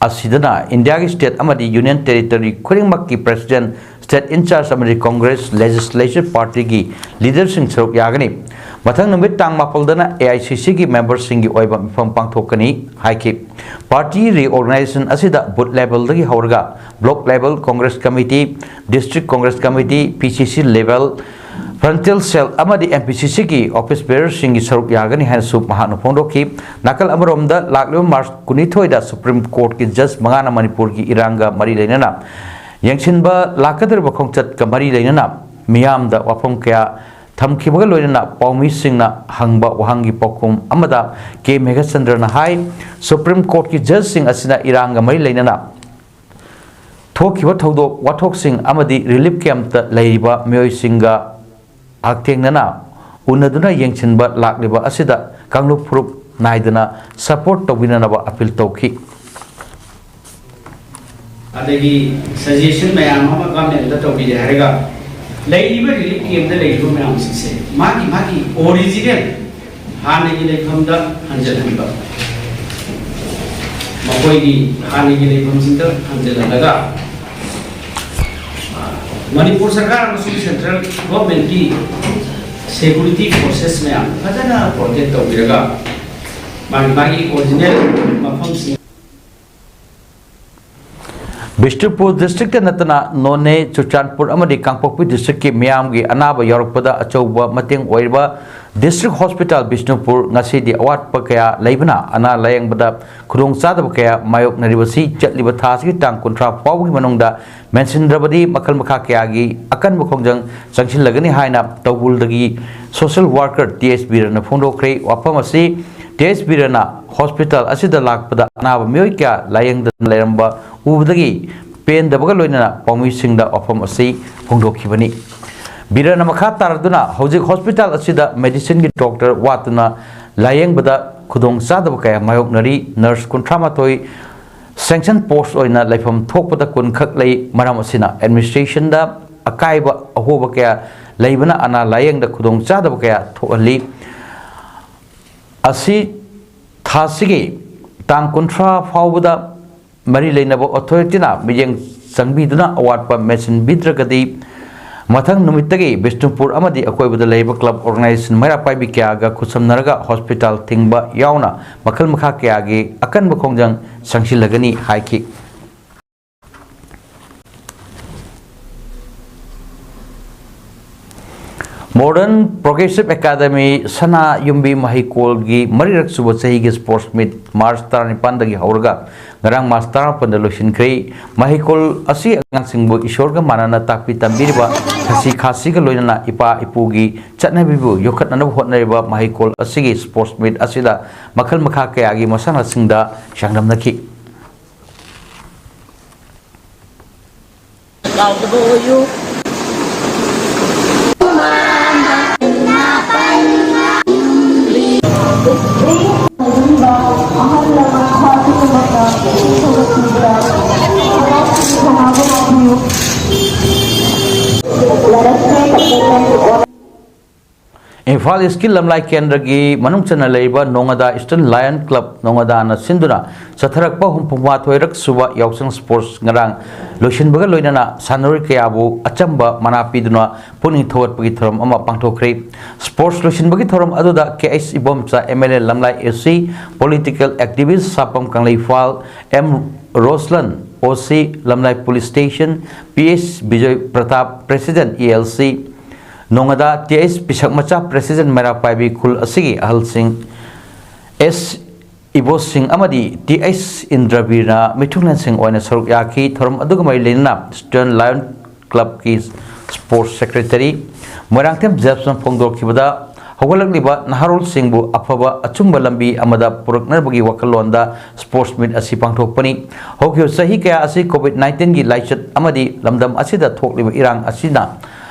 ꯑꯁꯤꯗꯅ India ꯒꯤ state ꯑꯃꯗꯤ union territory ꯈꯨꯗꯤꯡꯃꯛꯀꯤ president, state in charge ꯑꯃꯗꯤ Congress legislature party ꯒꯤ leader ꯁꯤꯡ ꯁꯔꯨꯛ ꯌꯥꯒꯅꯤ꯫ ꯃꯊꯪ ꯅꯨꯃꯤꯠ ꯇꯥꯡ ꯃꯥꯄꯜꯗꯅ A I C C ꯒꯤ member ꯁꯤꯡꯒꯤ ꯑꯣꯏꯕ ꯃꯤꯐꯝ ꯄꯥꯡꯊꯣꯛꯀꯅꯤ ꯍꯥꯏꯈꯤ꯫ Party reorganization ꯑꯁꯤꯗ booth level ꯗꯒꯤ ꯍꯧꯔꯒ block level Congress Committee, District Congress Committee, P C C level, Frontal Cell ꯑꯃꯗꯤ M P C Cꯒꯤ office bearerꯁꯤꯡꯒꯤ ꯁꯔꯨꯛ ꯌꯥꯒꯅꯤ ꯍꯥꯏꯅꯁꯨ ꯃꯍꯥꯛꯅ ꯐꯣꯡꯗꯣꯛꯈꯤ꯫ ꯅꯥꯀꯜ ꯑꯃꯔꯣꯝꯗ, ꯂꯥꯛꯂꯤꯕ March ꯀꯨꯟꯅꯤꯊꯣꯏꯗ Supreme Courtꯀꯤ judge ꯃꯉꯥꯅ ꯃꯅꯤꯄꯨꯔꯒꯤ ꯏꯔꯥꯡꯒ ꯃꯔꯤ ꯂꯩꯅꯅ ꯌꯦꯡꯁꯤꯟꯕ ꯂꯥꯛꯀꯗꯧꯔꯤꯕ ꯈꯣꯡꯆꯠꯀ ꯃꯔꯤ ꯂꯩꯅꯅ ꯃꯤꯌꯥꯝꯗ ꯋꯥꯐꯝ ꯀꯌꯥ ꯊꯝꯈꯤꯕꯒ ꯂꯣꯏꯅꯅ ꯄꯥꯎꯃꯤꯁꯤꯡꯅ ꯍꯪꯕ ꯋꯥꯍꯪꯒꯤ ꯄꯥꯎꯈꯨꯝ ꯑꯃꯗ ꯀꯦ ꯃꯦꯘꯆꯟꯗ꯭ꯔꯅ ꯍꯥꯏ, Supreme Courtꯀꯤ judgeꯁꯤꯡ ꯑꯁꯤꯅ ꯏꯔꯥꯡꯒ ꯃꯔꯤ ꯂꯩꯅꯅ ꯊꯣꯛꯈꯤꯕ ꯊꯧꯗꯣꯛ ꯋꯥꯊꯣꯛꯁꯤꯡ ꯑꯃꯗꯤ relief campꯇ ꯂꯩꯔꯤꯕ ꯃꯤꯑꯣꯏꯁꯤꯡꯒ ꯍꯛꯊꯦꯡꯅꯅ ꯎꯅꯗꯨꯅ ꯌꯦꯡꯁꯤꯟꯕ ꯂꯥꯛꯂꯤꯕ ꯑꯁꯤꯗ ꯀꯥꯡꯂꯨꯞ ꯐꯨꯔꯨꯞ ꯅꯥꯏꯗꯅ support ꯇꯧꯕꯤꯅꯅꯕ appeal ꯇꯧꯈꯤ꯫ ꯑꯗꯒꯤ suggestion ꯃꯌꯥꯝ ꯑꯃ governmentꯗ ꯇꯧꯕꯤꯔꯦ ꯍꯥꯏꯔꯒ, ꯂꯩꯔꯤꯕ relief campꯇ ꯂꯩꯔꯤꯕ ꯃꯌꯥꯝꯁꯤꯡꯁꯦ ꯃꯥꯒꯤ ꯃꯥꯒꯤ original ꯍꯥꯟꯅꯒꯤ ꯂꯩꯐꯝꯗ ꯍꯟꯖꯤꯜꯍꯟꯕ, ꯃꯈꯣꯏꯒꯤ ꯍꯥꯟꯅꯒꯤ ꯂꯩꯐꯝꯁꯤꯡꯗ ꯍꯟꯖꯤꯜꯍꯜꯂꯒ, ꯃꯅꯤꯄꯨꯔ ꯁꯔꯀꯥꯔ ꯑꯃꯁꯨꯡ central governmentꯀꯤ security forces ꯃꯌꯥꯝ ꯐꯖꯅ protect ꯇꯧꯕꯤꯔꯒ, ꯃꯥꯒꯤ ꯃꯥꯒꯤ original ꯃꯐꯝꯁꯤꯡ ꯕꯤꯁꯅꯨꯄꯨꯔ districtꯇ ꯅꯠꯇꯅ ꯅꯣꯅꯦ, ꯆꯨꯔꯆꯥꯟꯄꯨꯔ ꯑꯃꯗꯤ ꯀꯥꯡꯄꯣꯛꯄꯤ districtꯀꯤ ꯃꯤꯌꯥꯝꯒꯤ ꯑꯅꯥꯕ ꯌꯥꯎꯔꯛꯄꯗ ꯑꯆꯧꯕ ꯃꯇꯦꯡ ꯑꯣꯏꯔꯤꯕ District Hospital ꯕꯤꯁꯅꯨꯄꯨꯔ ꯉꯁꯤꯗꯤ ꯑꯋꯥꯠꯄ ꯀꯌꯥ ꯂꯩꯕꯅ ꯑꯅꯥ ꯂꯥꯌꯦꯡꯕꯗ ꯈꯨꯗꯣꯡꯆꯥꯗꯕ ꯀꯌꯥ ꯃꯥꯌꯣꯛꯅꯔꯤꯕꯁꯤ ꯆꯠꯂꯤꯕ ꯊꯥ ꯑꯁꯤꯒꯤ ꯇꯥꯡ ꯀꯨꯟꯊ꯭ꯔꯥ ꯐꯥꯎꯕꯒꯤ ꯃꯅꯨꯡꯗ ꯃꯦꯟꯁꯤꯟꯗ꯭ꯔꯕꯗꯤ ꯃꯈꯜ ꯃꯈꯥ ꯀꯌꯥꯒꯤ ꯑꯀꯟꯕ ꯈꯣꯡꯖꯪ ꯆꯪꯁꯤꯜꯂꯒꯅꯤ ꯍꯥꯏꯅ ꯇꯧꯕꯨꯜꯗꯒꯤ social worker T S ꯕꯤꯔꯦꯟꯅ ꯐꯣꯡꯗꯣꯛꯈ꯭ꯔꯦ꯫ ꯋꯥꯐꯝ ꯑꯁꯤ T S ꯕꯤꯔꯦꯟꯅ hospital ꯑꯁꯤꯗ ꯂꯥꯛꯄꯗ ꯑꯅꯥꯕ ꯃꯤꯑꯣꯏ ꯀꯌꯥ ꯂꯥꯌꯦꯡꯗꯅ ꯂꯩꯔꯝꯕ ꯎꯕꯗꯒꯤ ꯄꯦꯟꯗꯕꯒ ꯂꯣꯏꯅꯅ ꯄꯥꯎꯃꯤꯁꯤꯡꯗ ꯋꯥꯐꯝ ꯑꯁꯤ ꯐꯣꯡꯗꯣꯛꯈꯤꯕꯅꯤ꯫ ꯕꯤꯔꯦꯟꯅ ꯃꯈꯥ ꯇꯥꯔꯗꯨꯅ ꯍꯧꯖꯤꯛ hospital ꯑꯁꯤꯗ medicineꯒꯤ doctor ꯋꯥꯠꯇꯨꯅ ꯂꯥꯌꯦꯡꯕꯗ ꯈꯨꯗꯣꯡꯆꯥꯗꯕ ꯀꯌꯥ ꯃꯥꯌꯣꯛꯅꯔꯤ꯫ Nurse ꯀꯨꯟꯊ꯭ꯔꯥ ꯃꯥꯊꯣꯏ sanction post ꯑꯣꯏꯅ ꯂꯩꯐꯝ ꯊꯣꯛꯄꯗ ꯀꯨꯟ ꯈꯛ ꯂꯩ꯫ ꯃꯔꯝ ꯑꯁꯤꯅ administrationꯗ ꯑꯀꯥꯏꯕ ꯑꯍꯣꯕ ꯀꯌꯥ ꯂꯩꯕꯅ ꯑꯅꯥ ꯂꯥꯌꯦꯡꯗ ꯈꯨꯗꯣꯡꯆꯥꯗꯕ ꯀꯌꯥ ꯊꯣꯛꯍꯜꯂꯤ꯫ ꯑꯁꯤ ꯊꯥꯁꯤꯒꯤ ꯇꯥꯡ ꯀꯨꯟꯊ꯭ꯔꯥ ꯐꯥꯎꯕꯗ ꯃꯔꯤ ꯂꯩꯅꯕ authorityꯅ ꯃꯤꯠꯌꯦꯡ ꯆꯪꯕꯤꯗꯨꯅ ꯑꯋꯥꯠꯄ ꯃꯦꯟꯁꯤꯟꯕꯤꯗ꯭ꯔꯒꯗꯤ ꯃꯊꯪ ꯅꯨꯃꯤꯠꯇꯒꯤ ꯕꯤꯁꯅꯨꯄꯨꯔ ꯑꯃꯗꯤ ꯑꯀꯣꯏꯕꯗ ꯂꯩꯔꯤꯕ club organization ꯃꯩꯔꯥ ꯄꯥꯏꯕꯤ ꯀꯌꯥꯒ ꯈꯨꯠꯁꯝꯅꯔꯒ hospital ꯊꯤꯡꯕ ꯌꯥꯎꯅ ꯃꯈꯜ ꯃꯈꯥ ꯀꯌꯥꯒꯤ ꯑꯀꯟꯕ ꯈꯣꯡꯖꯪ ꯆꯪꯁꯤꯜꯂꯒꯅꯤ ꯍꯥꯏꯈꯤ꯫ Modern Progressive Academy ꯁꯅꯥ ꯌꯨꯝꯕꯤ ꯃꯍꯩꯀꯣꯜꯒꯤ ꯃꯔꯤꯔꯛ ꯁꯨꯕ ꯆꯍꯤꯒꯤ sports meet March ꯇꯔꯥꯅꯤꯄꯥꯟꯗꯒꯤ ꯍꯧꯔꯒ ꯉꯔꯥꯡ March ꯇꯔꯥꯃꯥꯄꯟꯗ ꯂꯣꯏꯁꯤꯟꯈ꯭ꯔꯦ꯫ ꯃꯍꯩꯀꯣꯜ ꯑꯁꯤ ꯑꯉꯥꯡꯁꯤꯡꯕꯨ ꯏꯁꯣꯔꯒ ꯃꯥꯟꯅꯅ ꯇꯥꯛꯄꯤ ꯇꯝꯕꯤꯔꯤꯕ ꯊꯛꯁꯤ ꯈꯥꯁꯤꯒ ꯂꯣꯏꯅꯅ ꯏꯄꯥ ꯏꯄꯨꯒꯤ ꯆꯠꯅꯕꯤꯕꯨ ꯌꯣꯛꯈꯠꯅꯅꯕ ꯍꯣꯠꯅꯔꯤꯕ ꯃꯍꯩꯀꯣꯜ ꯑꯁꯤꯒꯤ sports meet ꯑꯁꯤꯗ ꯃꯈꯜ ꯃꯈꯥ ꯀꯌꯥꯒꯤ ꯃꯁꯥꯟꯅꯁꯤꯡꯗ ꯆꯥꯡꯗꯝꯅꯈꯤ꯫ ꯀꯥꯎꯗꯕ ꯑꯣꯏꯌꯨ꯫ ꯏꯝꯐꯥꯜ ꯏꯁꯀꯤ ꯂꯝꯂꯥꯏ ꯀꯦꯟꯗ꯭ꯔꯒꯤ ꯃꯅꯨꯡ ꯆꯟꯅ ꯂꯩꯔꯤꯕ ꯅꯣꯉꯥꯗꯥ Eastern Lion Club ꯅꯣꯉꯥꯗꯥꯅ ꯁꯤꯟꯗꯨꯅ ꯆꯠꯊꯔꯛꯄ ꯍꯨꯝꯐꯨ ꯃꯥꯊꯣꯏꯔꯛ ꯁꯨꯕ ꯌꯥꯎꯁꯪ sports ꯉꯔꯥꯡ ꯂꯣꯏꯁꯤꯟꯕꯒ ꯂꯣꯏꯅꯅ ꯁꯥꯟꯅꯔꯣꯏ ꯀꯌꯥꯕꯨ ꯑꯆꯝꯕ ꯃꯅꯥ ꯄꯤꯗꯨꯅ ꯄꯨꯛꯅꯤꯡ ꯊꯧꯒꯠꯄꯒꯤ ꯊꯧꯔꯝ ꯑꯃ ꯄꯥꯡꯊꯣꯛꯈ꯭ꯔꯦ꯫ Sports ꯂꯣꯏꯁꯤꯟꯕꯒꯤ ꯊꯧꯔꯝ ꯑꯗꯨꯗ K H Ibomcha, M L A Lamlai A C, political activist Sapam Kangleipal, M Roshlan, O C Lamlai police station, P H Bijoy Pratap, president E L C, ꯅꯣꯉꯥꯗꯥ ꯇꯤ ꯑꯩꯆ ꯄꯤꯁꯛ ꯃꯆꯥ, president ꯃꯩꯔꯥ ꯄꯥꯏꯕꯤ, ꯈꯨꯜ ꯑꯁꯤꯒꯤ ꯑꯍꯜꯁꯤꯡ ꯑꯦꯁ ꯏꯕꯣꯁꯤꯡ ꯑꯃꯗꯤ ꯇꯤ ꯑꯩꯆ ꯏꯟꯗ꯭ꯔꯕꯤꯔꯅ ꯃꯤꯊꯨꯡꯂꯦꯟꯁꯤꯡ ꯑꯣꯏꯅ ꯁꯔꯨꯛ ꯌꯥꯈꯤ꯫ ꯊꯧꯔꯝ ꯑꯗꯨꯒ ꯃꯔꯤ ꯂꯩꯅꯅ Eastern Lion Clubꯀꯤ sports secretary Moirangthem ꯖꯦꯝꯁꯅ ꯐꯣꯡꯗꯣꯛꯈꯤꯕꯗ, ꯍꯧꯒꯠꯂꯛꯂꯤꯕ ꯅꯍꯥꯔꯣꯜꯁꯤꯡꯕꯨ ꯑꯐꯕ ꯑꯆꯨꯝꯕ ꯂꯝꯕꯤ ꯑꯃꯗ ꯄꯨꯔꯛꯅꯕꯒꯤ ꯋꯥꯈꯜꯂꯣꯟꯗ sports meet ꯑꯁꯤ ꯄꯥꯡꯊꯣꯛꯄꯅꯤ꯫ ꯍꯧꯈꯤꯕ ꯆꯍꯤ ꯀꯌꯥ ꯑꯁꯤ COVID nineteenꯒꯤ ꯂꯥꯏꯆꯠ ꯑꯃꯗꯤ ꯂꯝꯗꯝ ꯑꯁꯤꯗ ꯊꯣꯛꯂꯤꯕ ꯏꯔꯥꯡ ꯑꯁꯤꯅ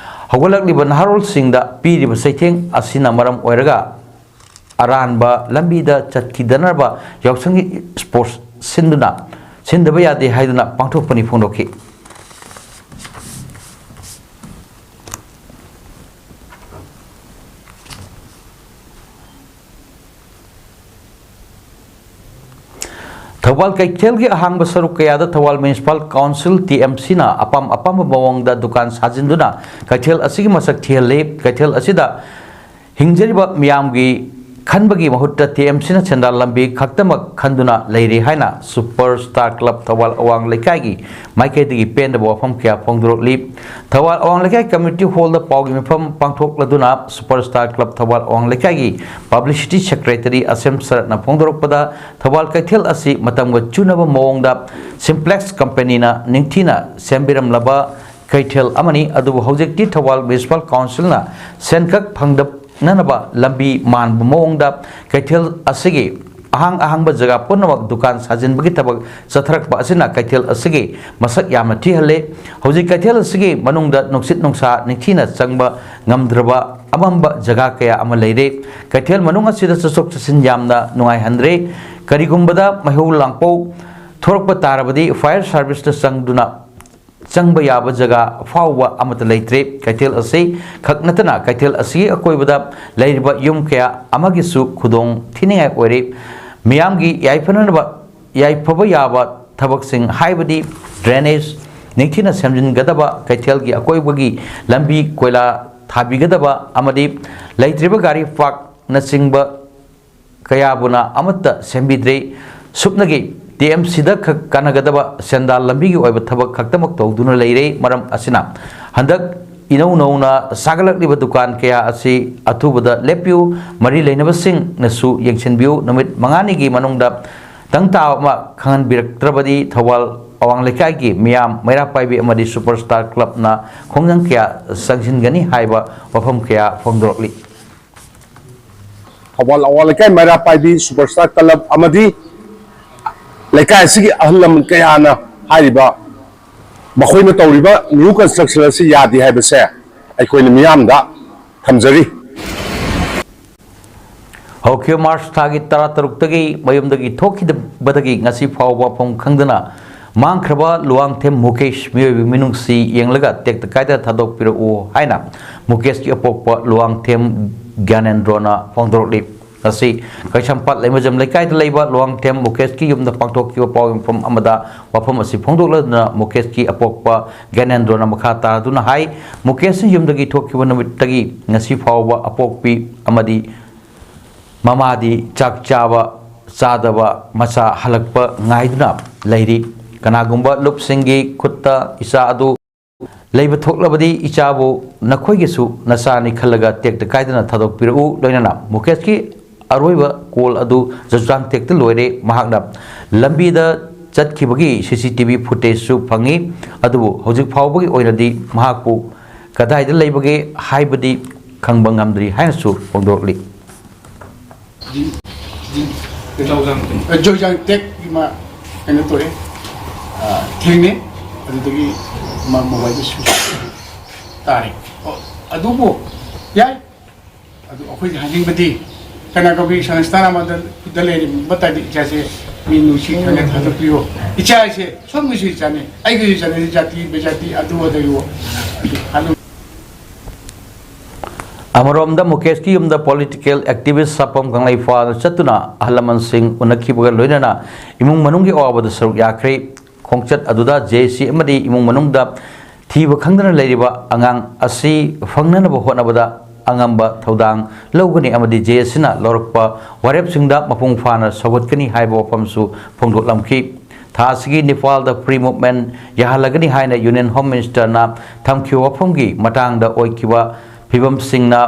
ꯍꯧꯒꯠꯂꯛꯂꯤꯕ ꯅꯍꯥꯔꯣꯜꯁꯤꯡꯗ ꯄꯤꯔꯤꯕ ꯆꯩꯊꯦꯡ ꯑꯁꯤꯅ ꯃꯔꯝ ꯑꯣꯏꯔꯒ ꯑꯔꯥꯟꯕ ꯂꯝꯕꯤꯗ ꯆꯠꯈꯤꯗꯅꯕ ꯌꯥꯎꯁꯪꯒꯤ sports ꯁꯤꯟꯗꯨꯅ, ꯁꯤꯟꯗꯕ ꯌꯥꯗꯦ ꯍꯥꯏꯗꯨꯅ ꯄꯥꯡꯊꯣꯛꯄꯅꯤ ꯐꯣꯡꯗꯣꯛꯈꯤ꯫ ꯊꯧꯕꯥꯜ ꯀꯩꯊꯦꯜꯒꯤ ꯑꯍꯥꯡꯕ ꯁꯔꯨꯛ ꯀꯌꯥꯗ Thoubal Municipal Council, T M ꯁꯤꯅ ꯑꯄꯥꯝ ꯑꯄꯥꯝꯕ ꯃꯑꯣꯡꯗ ꯗꯨꯀꯥꯟ ꯁꯥꯖꯤꯟꯗꯨꯅ ꯀꯩꯊꯦꯜ ꯑꯁꯤꯒꯤ ꯃꯁꯛ ꯊꯤꯍꯜꯂꯤ꯫ ꯀꯩꯊꯦꯜ ꯑꯁꯤꯗ ꯍꯤꯡꯖꯔꯤꯕ ꯃꯤꯌꯥꯝꯒꯤ ꯈꯟꯕꯒꯤ ꯃꯍꯨꯠꯇ ꯇꯤ ꯑꯦꯝ ꯁꯤꯅ ꯁꯦꯟꯗꯥꯟ ꯂꯝꯕꯤ ꯈꯛꯇꯃꯛ ꯈꯟꯗꯨꯅ ꯂꯩꯔꯦ ꯍꯥꯏꯅ ꯁꯨꯄꯔ ꯁ꯭ꯇꯥꯔ ꯀ꯭ꯂꯕ ꯊꯧꯕꯥꯜ ꯑꯋꯥꯡ ꯂꯩꯀꯥꯏꯒꯤ ꯃꯥꯏꯀꯩꯗꯒꯤ ꯄꯦꯟꯗꯕ ꯋꯥꯐꯝ ꯀꯌꯥ ꯐꯣꯡꯗꯣꯔꯛꯂꯤ꯫ ꯊꯧꯕꯥꯜ ꯑꯋꯥꯡ ꯂꯩꯀꯥꯏ ꯀꯝꯃ꯭ꯌꯨꯅꯤꯇꯤ ꯍꯣꯜꯗ ꯄꯥꯎꯒꯤ ꯃꯤꯐꯝ ꯄꯥꯡꯊꯣꯛꯂꯗꯨꯅ ꯁꯨꯄꯔ ꯁ꯭ꯇꯥꯔ ꯀ꯭ꯂꯕ ꯊꯧꯕꯥꯜ ꯑꯋꯥꯡ ꯂꯩꯀꯥꯏꯒꯤ ꯄꯕ꯭ꯂꯤꯁꯤꯇꯤ ꯁꯦꯀ꯭ꯔꯦꯇꯔꯤ ꯑꯁꯦꯝ ꯁꯔꯠꯅ ꯐꯣꯡꯗꯣꯔꯛꯄꯗ, ꯊꯧꯕꯥꯜ ꯀꯩꯊꯦꯜ ꯑꯁꯤ ꯃꯇꯝꯒ ꯆꯨꯅꯕ ꯃꯑꯣꯡꯗ ꯁꯤꯝꯄ꯭ꯂꯦꯛꯁ ꯀꯝꯄꯦꯅꯤꯅ ꯅꯤꯡꯊꯤꯅ ꯁꯦꯝꯕꯤꯔꯝꯂꯕ ꯀꯩꯊꯦꯜ ꯑꯃꯅꯤ꯫ ꯑꯗꯨꯕꯨ ꯍꯧꯖꯤꯛꯇꯤ ꯊꯧꯕꯥꯜ ꯃ꯭ꯌꯨꯅꯤꯁꯤꯄꯥꯜ ꯀꯥꯎꯟꯁꯤꯜꯅ ꯁꯦꯟꯈꯛ ꯐꯪꯗꯅꯅꯕ ꯂꯝꯕꯤ ꯃꯥꯟꯕ ꯃꯑꯣꯡꯗ ꯀꯩꯊꯦꯜ ꯑꯁꯤꯒꯤ ꯑꯍꯥꯡ ꯑꯍꯥꯡꯕ ꯖꯒꯥ ꯄꯨꯝꯅꯃꯛ ꯗꯨꯀꯥꯟ ꯁꯥꯖꯤꯟꯕꯒꯤ ꯊꯕꯛ ꯆꯠꯊꯔꯛꯄ ꯑꯁꯤꯅ ꯀꯩꯊꯦꯜ ꯑꯁꯤꯒꯤ ꯃꯁꯛ ꯌꯥꯝꯅ ꯊꯤꯍꯜꯂꯦ꯫ ꯍꯧꯖꯤꯛ ꯀꯩꯊꯦꯜ ꯑꯁꯤꯒꯤ ꯃꯅꯨꯡꯗ ꯅꯨꯡꯁꯤꯠ ꯅꯨꯡꯁꯥ ꯅꯤꯡꯊꯤꯅ ꯆꯪꯕ ꯉꯝꯗ꯭ꯔꯕ ꯑꯃꯝꯕ ꯖꯒꯥ ꯀꯌꯥ ꯑꯃ ꯂꯩꯔꯦ꯫ ꯀꯩꯊꯦꯜ ꯃꯅꯨꯡ ꯑꯁꯤꯗ ꯆꯠꯊꯣꯛ ꯆꯠꯁꯤꯟ ꯌꯥꯝꯅ ꯅꯨꯡꯉꯥꯏꯍꯟꯗ꯭ꯔꯦ꯫ ꯀꯔꯤꯒꯨꯝꯕꯗ ꯃꯩꯍꯧ ꯂꯥꯡꯄꯧ ꯊꯣꯔꯛꯄ ꯇꯥꯔꯕꯗꯤ ꯐꯥꯌꯔ ꯁꯥꯔꯚꯤꯁꯇ ꯆꯪꯗꯨꯅ ꯆꯪꯕ ꯌꯥꯕ ꯖꯒꯥ ꯐꯥꯎꯕ ꯑꯃꯠꯇ ꯂꯩꯇ꯭ꯔꯦ꯫ ꯀꯩꯊꯦꯜ ꯑꯁꯤ ꯈꯛ ꯅꯠꯇꯅ ꯀꯩꯊꯦꯜ ꯑꯁꯤꯒꯤ ꯑꯀꯣꯏꯕꯗ ꯂꯩꯔꯤꯕ ꯌꯨꯝ ꯀꯌꯥ ꯑꯃꯒꯤꯁꯨ ꯈꯨꯗꯣꯡ ꯊꯤꯅꯤꯡꯉꯥꯏ ꯑꯣꯏꯔꯦ꯫ ꯃꯤꯌꯥꯝꯒꯤ ꯌꯥꯏꯐꯅꯅꯕ, ꯌꯥꯏꯐꯕ ꯌꯥꯕ ꯊꯕꯛꯁꯤꯡ, ꯍꯥꯏꯕꯗꯤ ꯗ꯭ꯔꯦꯅꯦꯖ ꯅꯤꯡꯊꯤꯅ ꯁꯦꯝꯖꯤꯟꯒꯗꯕ, ꯀꯩꯊꯦꯜꯒꯤ ꯑꯀꯣꯏꯕꯒꯤ ꯂꯝꯕꯤ ꯀꯣꯏꯂꯥ ꯊꯥꯕꯤꯒꯗꯕ ꯑꯃꯗꯤ ꯂꯩꯇ꯭ꯔꯤꯕ ꯒꯥꯔꯤ ꯄꯥꯔꯛꯅꯆꯤꯡꯕ ꯀꯌꯥꯕꯨꯅ ꯑꯃꯠꯇ ꯁꯦꯝꯕꯤꯗ꯭ꯔꯤ꯫ ꯁꯨꯞꯅꯒꯤ ꯇꯤ ꯑꯦꯝ ꯁꯤꯗ ꯈꯛ ꯀꯥꯟꯅꯒꯗꯕ ꯁꯦꯟꯗꯥꯟ ꯂꯝꯕꯤꯒꯤ ꯑꯣꯏꯕ ꯊꯕꯛ ꯈꯛꯇꯃꯛ ꯇꯧꯗꯨꯅ ꯂꯩꯔꯦ꯫ ꯃꯔꯝ ꯑꯁꯤꯅ, ꯍꯟꯗꯛ ꯏꯅꯧ ꯅꯧꯅ ꯁꯥꯒꯠꯂꯛꯂꯤꯕ ꯗꯨꯀꯥꯟ ꯀꯌꯥ ꯑꯁꯤ ꯑꯊꯨꯕꯗ ꯂꯦꯞꯄꯤꯌꯨ꯫ ꯃꯔꯤ ꯂꯩꯅꯕꯁꯤꯡꯅꯁꯨ ꯌꯦꯡꯁꯤꯟꯕꯤꯌꯨ꯫ ꯅꯨꯃꯤꯠ ꯃꯉꯥꯅꯤꯒꯤ ꯃꯅꯨꯡꯗ ꯇꯪ ꯇꯥꯕ ꯑꯃ ꯈꯪꯍꯟꯕꯤꯔꯛꯇ꯭ꯔꯕꯗꯤ ꯊꯧꯕꯥꯜ ꯑꯋꯥꯡ ꯂꯩꯀꯥꯏꯒꯤ ꯃꯤꯌꯥꯝ, ꯃꯩꯔꯥ ꯄꯥꯏꯕꯤ ꯑꯃꯗꯤ ꯁꯨꯄꯔ ꯁ꯭ꯇꯥꯔ ꯀ꯭ꯂꯕꯅ ꯈꯣꯡꯖꯪ ꯀꯌꯥ ꯆꯪꯁꯤꯟꯒꯅꯤ ꯍꯥꯏꯕ ꯋꯥꯐꯝ ꯀꯌꯥ ꯐꯣꯡꯗꯣꯔꯛꯂꯤ꯫ ꯊꯧꯕꯥꯜ ꯑꯋꯥꯡ ꯂꯩꯀꯥꯏ ꯃꯩꯔꯥ ꯄꯥꯏꯕꯤ ꯁꯨꯄꯔ ꯁ꯭ꯇꯥꯔ ꯀ꯭ꯂꯕ ꯑꯃꯗꯤ ꯂꯩꯀꯥꯏ ꯑꯁꯤꯒꯤ ꯑꯍꯜ ꯂꯃꯟ ꯀꯌꯥꯅ ꯍꯥꯏꯔꯤꯕ, ꯃꯈꯣꯏꯅ ꯇꯧꯔꯤꯕ ꯅ꯭ꯌꯨ ꯀꯟꯁꯇ꯭ꯔꯛꯁꯟ ꯑꯁꯤ ꯌꯥꯗꯦ ꯍꯥꯏꯕꯁꯦ ꯑꯩꯈꯣꯏꯅ ꯃꯤꯌꯥꯝꯗ ꯊꯝꯖꯔꯤ꯫ ꯍꯧꯈꯤꯕ ꯃꯥꯔꯆ ꯊꯥꯒꯤ ꯇꯔꯥꯇꯔꯨꯛꯇꯒꯤ ꯃꯌꯨꯝꯗꯒꯤ ꯊꯣꯛꯈꯤꯗꯕꯗꯒꯤ ꯉꯁꯤ ꯐꯥꯎꯕ ꯃꯐꯝ ꯈꯪꯗꯅ ꯃꯥꯡꯈ꯭ꯔꯕ ꯂꯨꯋꯥꯡꯊꯦꯝ ꯃꯨꯀꯦꯁ ꯃꯤꯑꯣꯏꯕꯒꯤ ꯃꯤꯅꯨꯡꯁꯤ ꯌꯦꯡꯂꯒ ꯇꯦꯛꯇ ꯀꯥꯏꯗ ꯊꯥꯗꯣꯛꯄꯤꯔꯛꯎ ꯍꯥꯏꯅ ꯃꯨꯀꯦꯁꯀꯤ ꯑꯄꯣꯛꯄ ꯂꯨꯋꯥꯡꯊꯦꯝ ꯒ꯭ꯌꯥꯅꯦꯟꯗ꯭ꯔꯣꯅ ꯐꯣꯡꯗꯣꯔꯛꯂꯤ꯫ ꯉꯁꯤ ꯀꯩꯁꯥꯝꯄꯥꯠ ꯂꯩꯃꯖꯝ ꯂꯩꯀꯥꯏꯗ ꯂꯩꯕ ꯂꯨꯋꯥꯡꯊꯦꯝ ꯃꯨꯀꯦꯁꯀꯤ ꯌꯨꯝꯗ ꯄꯥꯡꯊꯣꯛꯈꯤꯕ ꯄꯥꯎ ꯃꯤꯐꯝ ꯑꯃꯗ ꯋꯥꯐꯝ ꯑꯁꯤ ꯐꯣꯡꯗꯣꯛꯂꯗꯨꯅ ꯃꯨꯀꯦꯁꯀꯤ ꯑꯄꯣꯛꯄ ꯒ꯭ꯌꯥꯅꯦꯟꯗ꯭ꯔꯣꯅ ꯃꯈꯥ ꯇꯥꯔꯗꯨꯅ ꯍꯥꯏ, ꯃꯨꯀꯦꯁꯅ ꯌꯨꯝꯗꯒꯤ ꯊꯣꯛꯈꯤꯕ ꯅꯨꯃꯤꯠꯇꯒꯤ ꯉꯁꯤ ꯐꯥꯎꯕ ꯑꯄꯣꯛꯄꯤ ꯑꯃꯗꯤ ꯃꯃꯥꯗꯤ ꯆꯥꯛ ꯆꯥꯕ ꯆꯥꯗꯕ, ꯃꯆꯥ ꯍꯜꯂꯛꯄ ꯉꯥꯏꯗꯨꯅ ꯂꯩꯔꯤ꯫ ꯀꯅꯥꯒꯨꯝꯕ ꯂꯨꯞꯁꯤꯡꯒꯤ ꯈꯨꯠꯇ ꯏꯆꯥ ꯑꯗꯨ ꯂꯩꯕ ꯊꯣꯛꯂꯕꯗꯤ ꯏꯆꯥꯕꯨ ꯅꯈꯣꯏꯒꯤꯁꯨ ꯅꯆꯥꯅꯤ ꯈꯜꯂꯒ ꯇꯦꯛꯇ ꯀꯥꯏꯗꯅ ꯊꯥꯗꯣꯛꯄꯤꯔꯛꯎ꯫ ꯂꯣꯏꯅꯅ ꯃꯨꯀꯦꯁꯀꯤ ꯑꯔꯣꯏꯕ ꯀꯣꯜ ꯑꯗꯨ ꯆꯨꯔꯆꯥꯟꯄꯨꯔꯗ ꯂꯣꯏꯔꯦ꯫ ꯃꯍꯥꯛꯅ ꯂꯝꯕꯤꯗ ꯆꯠꯈꯤꯕꯒꯤ ꯁꯤ ꯁꯤ ꯇꯤ ꯚꯤ ꯐꯨꯇꯦꯖꯁꯨ ꯐꯪꯉꯤ꯫ ꯑꯗꯨꯕꯨ ꯍꯧꯖꯤꯛ ꯐꯥꯎꯕꯒꯤ ꯑꯣꯏꯅꯗꯤ ꯃꯍꯥꯛꯄꯨ ꯀꯗꯥꯏꯗ ꯂꯩꯕꯒꯦ ꯍꯥꯏꯕꯗꯤ ꯈꯪꯕ ꯉꯝꯗ꯭ꯔꯤ ꯍꯥꯏꯅꯁꯨ ꯐꯣꯡꯗꯣꯛꯂꯤ꯫ ꯖꯣꯏꯖꯥꯡ ꯇꯦꯛꯀꯤ ꯃꯥ ꯀꯩꯅꯣ ꯇꯧꯔꯦ, ꯊꯦꯡꯅꯩ꯫ ꯑꯗꯨꯗꯒꯤ ꯃꯥ ꯃꯣꯕꯥꯏꯜꯗ ꯁ꯭ꯋꯤꯆ ꯇꯥꯔꯦ꯫ ꯑꯣ, ꯑꯗꯨꯕꯨ ꯌꯥꯏ꯫ ꯑꯗꯨ ꯑꯩꯈꯣꯏꯅ ꯍꯥꯏꯅꯤꯡꯕꯗꯤ ꯀꯅꯥꯒꯨꯝꯕꯤ ꯁꯪꯁꯊꯥꯟ ꯑꯃꯗ ꯈꯨꯗ ꯂꯩꯔꯤꯕ ꯇꯥꯔꯗꯤ ꯏꯆꯥꯁꯦ ꯃꯤ ꯅꯨꯡꯁꯤ ꯈꯪꯅ ꯊꯥꯗꯣꯛꯄꯤꯌꯣ꯫ ꯏꯆꯥꯁꯦ ꯁꯣꯝꯒꯤꯁꯨ ꯏꯆꯥꯅꯤ, ꯑꯩꯒꯤꯁꯨ ꯏꯆꯥꯅꯤ, ꯖꯥꯇꯤ ꯕꯤꯖꯥꯇꯤ ꯑꯗꯨ ꯑꯗꯥ ꯑꯗꯨ ꯍꯥꯏꯅ ꯑꯃꯔꯣꯝꯗ ꯃꯨꯀꯦꯁꯀꯤ ꯌꯨꯝꯗ ꯄꯣꯂꯤꯇꯤꯀꯦꯜ ꯑꯦꯛꯇꯤꯚꯤꯁ ꯁꯥꯄꯝ ꯀꯪꯂꯩꯐꯥꯜꯗ ꯆꯠꯇꯨꯅ ꯑꯍꯜ ꯂꯃꯟꯁꯤꯡ ꯎꯅꯈꯤꯕꯒ ꯂꯣꯏꯅꯅ ꯏꯃꯨꯡ ꯃꯅꯨꯡꯒꯤ ꯑꯋꯥꯕꯗ ꯁꯔꯨꯛ ꯌꯥꯈ꯭ꯔꯦ꯫ ꯈꯣꯡꯆꯠ ꯑꯗꯨꯗ ꯖꯦ ꯑꯦꯁ ꯁꯤ ꯑꯃꯗꯤ ꯏꯃꯨꯡ ꯃꯅꯨꯡꯗ ꯊꯤꯕ ꯈꯪꯗꯅ ꯂꯩꯔꯤꯕ ꯑꯉꯥꯡ ꯑꯁꯤ ꯐꯪꯅꯅꯕ ꯍꯣꯠꯅꯕꯗ ꯑꯉꯝꯕ ꯊꯧꯗꯥꯡ ꯂꯧꯒꯅꯤ ꯑꯃꯗꯤ ꯖꯦ ꯑꯦꯁ ꯁꯤꯅ ꯂꯧꯔꯛꯄ ꯋꯥꯔꯦꯞꯁꯤꯡꯗ ꯃꯄꯨꯡ ꯐꯥꯅ ꯁꯧꯒꯠꯀꯅꯤ ꯍꯥꯏꯕ ꯋꯥꯐꯝꯁꯨ ꯐꯣꯡꯗꯣꯛꯂꯝꯈꯤ꯫ ꯊꯥ ꯑꯁꯤꯒꯤ ꯅꯤꯄꯥꯜꯗ ꯄ꯭ꯔꯤ ꯃꯨꯚꯃꯦꯟ ꯌꯥꯍꯜꯂꯒꯅꯤ ꯍꯥꯏꯅ ꯌꯨꯅꯤꯌꯟ ꯍꯣꯝ ꯃꯤꯅꯤꯁꯇꯔꯅ ꯊꯝꯈꯤꯕ ꯋꯥꯐꯝꯒꯤ ꯃꯇꯥꯡꯗ ꯑꯣꯏꯈꯤꯕ ꯐꯤꯕꯝꯁꯤꯡꯅ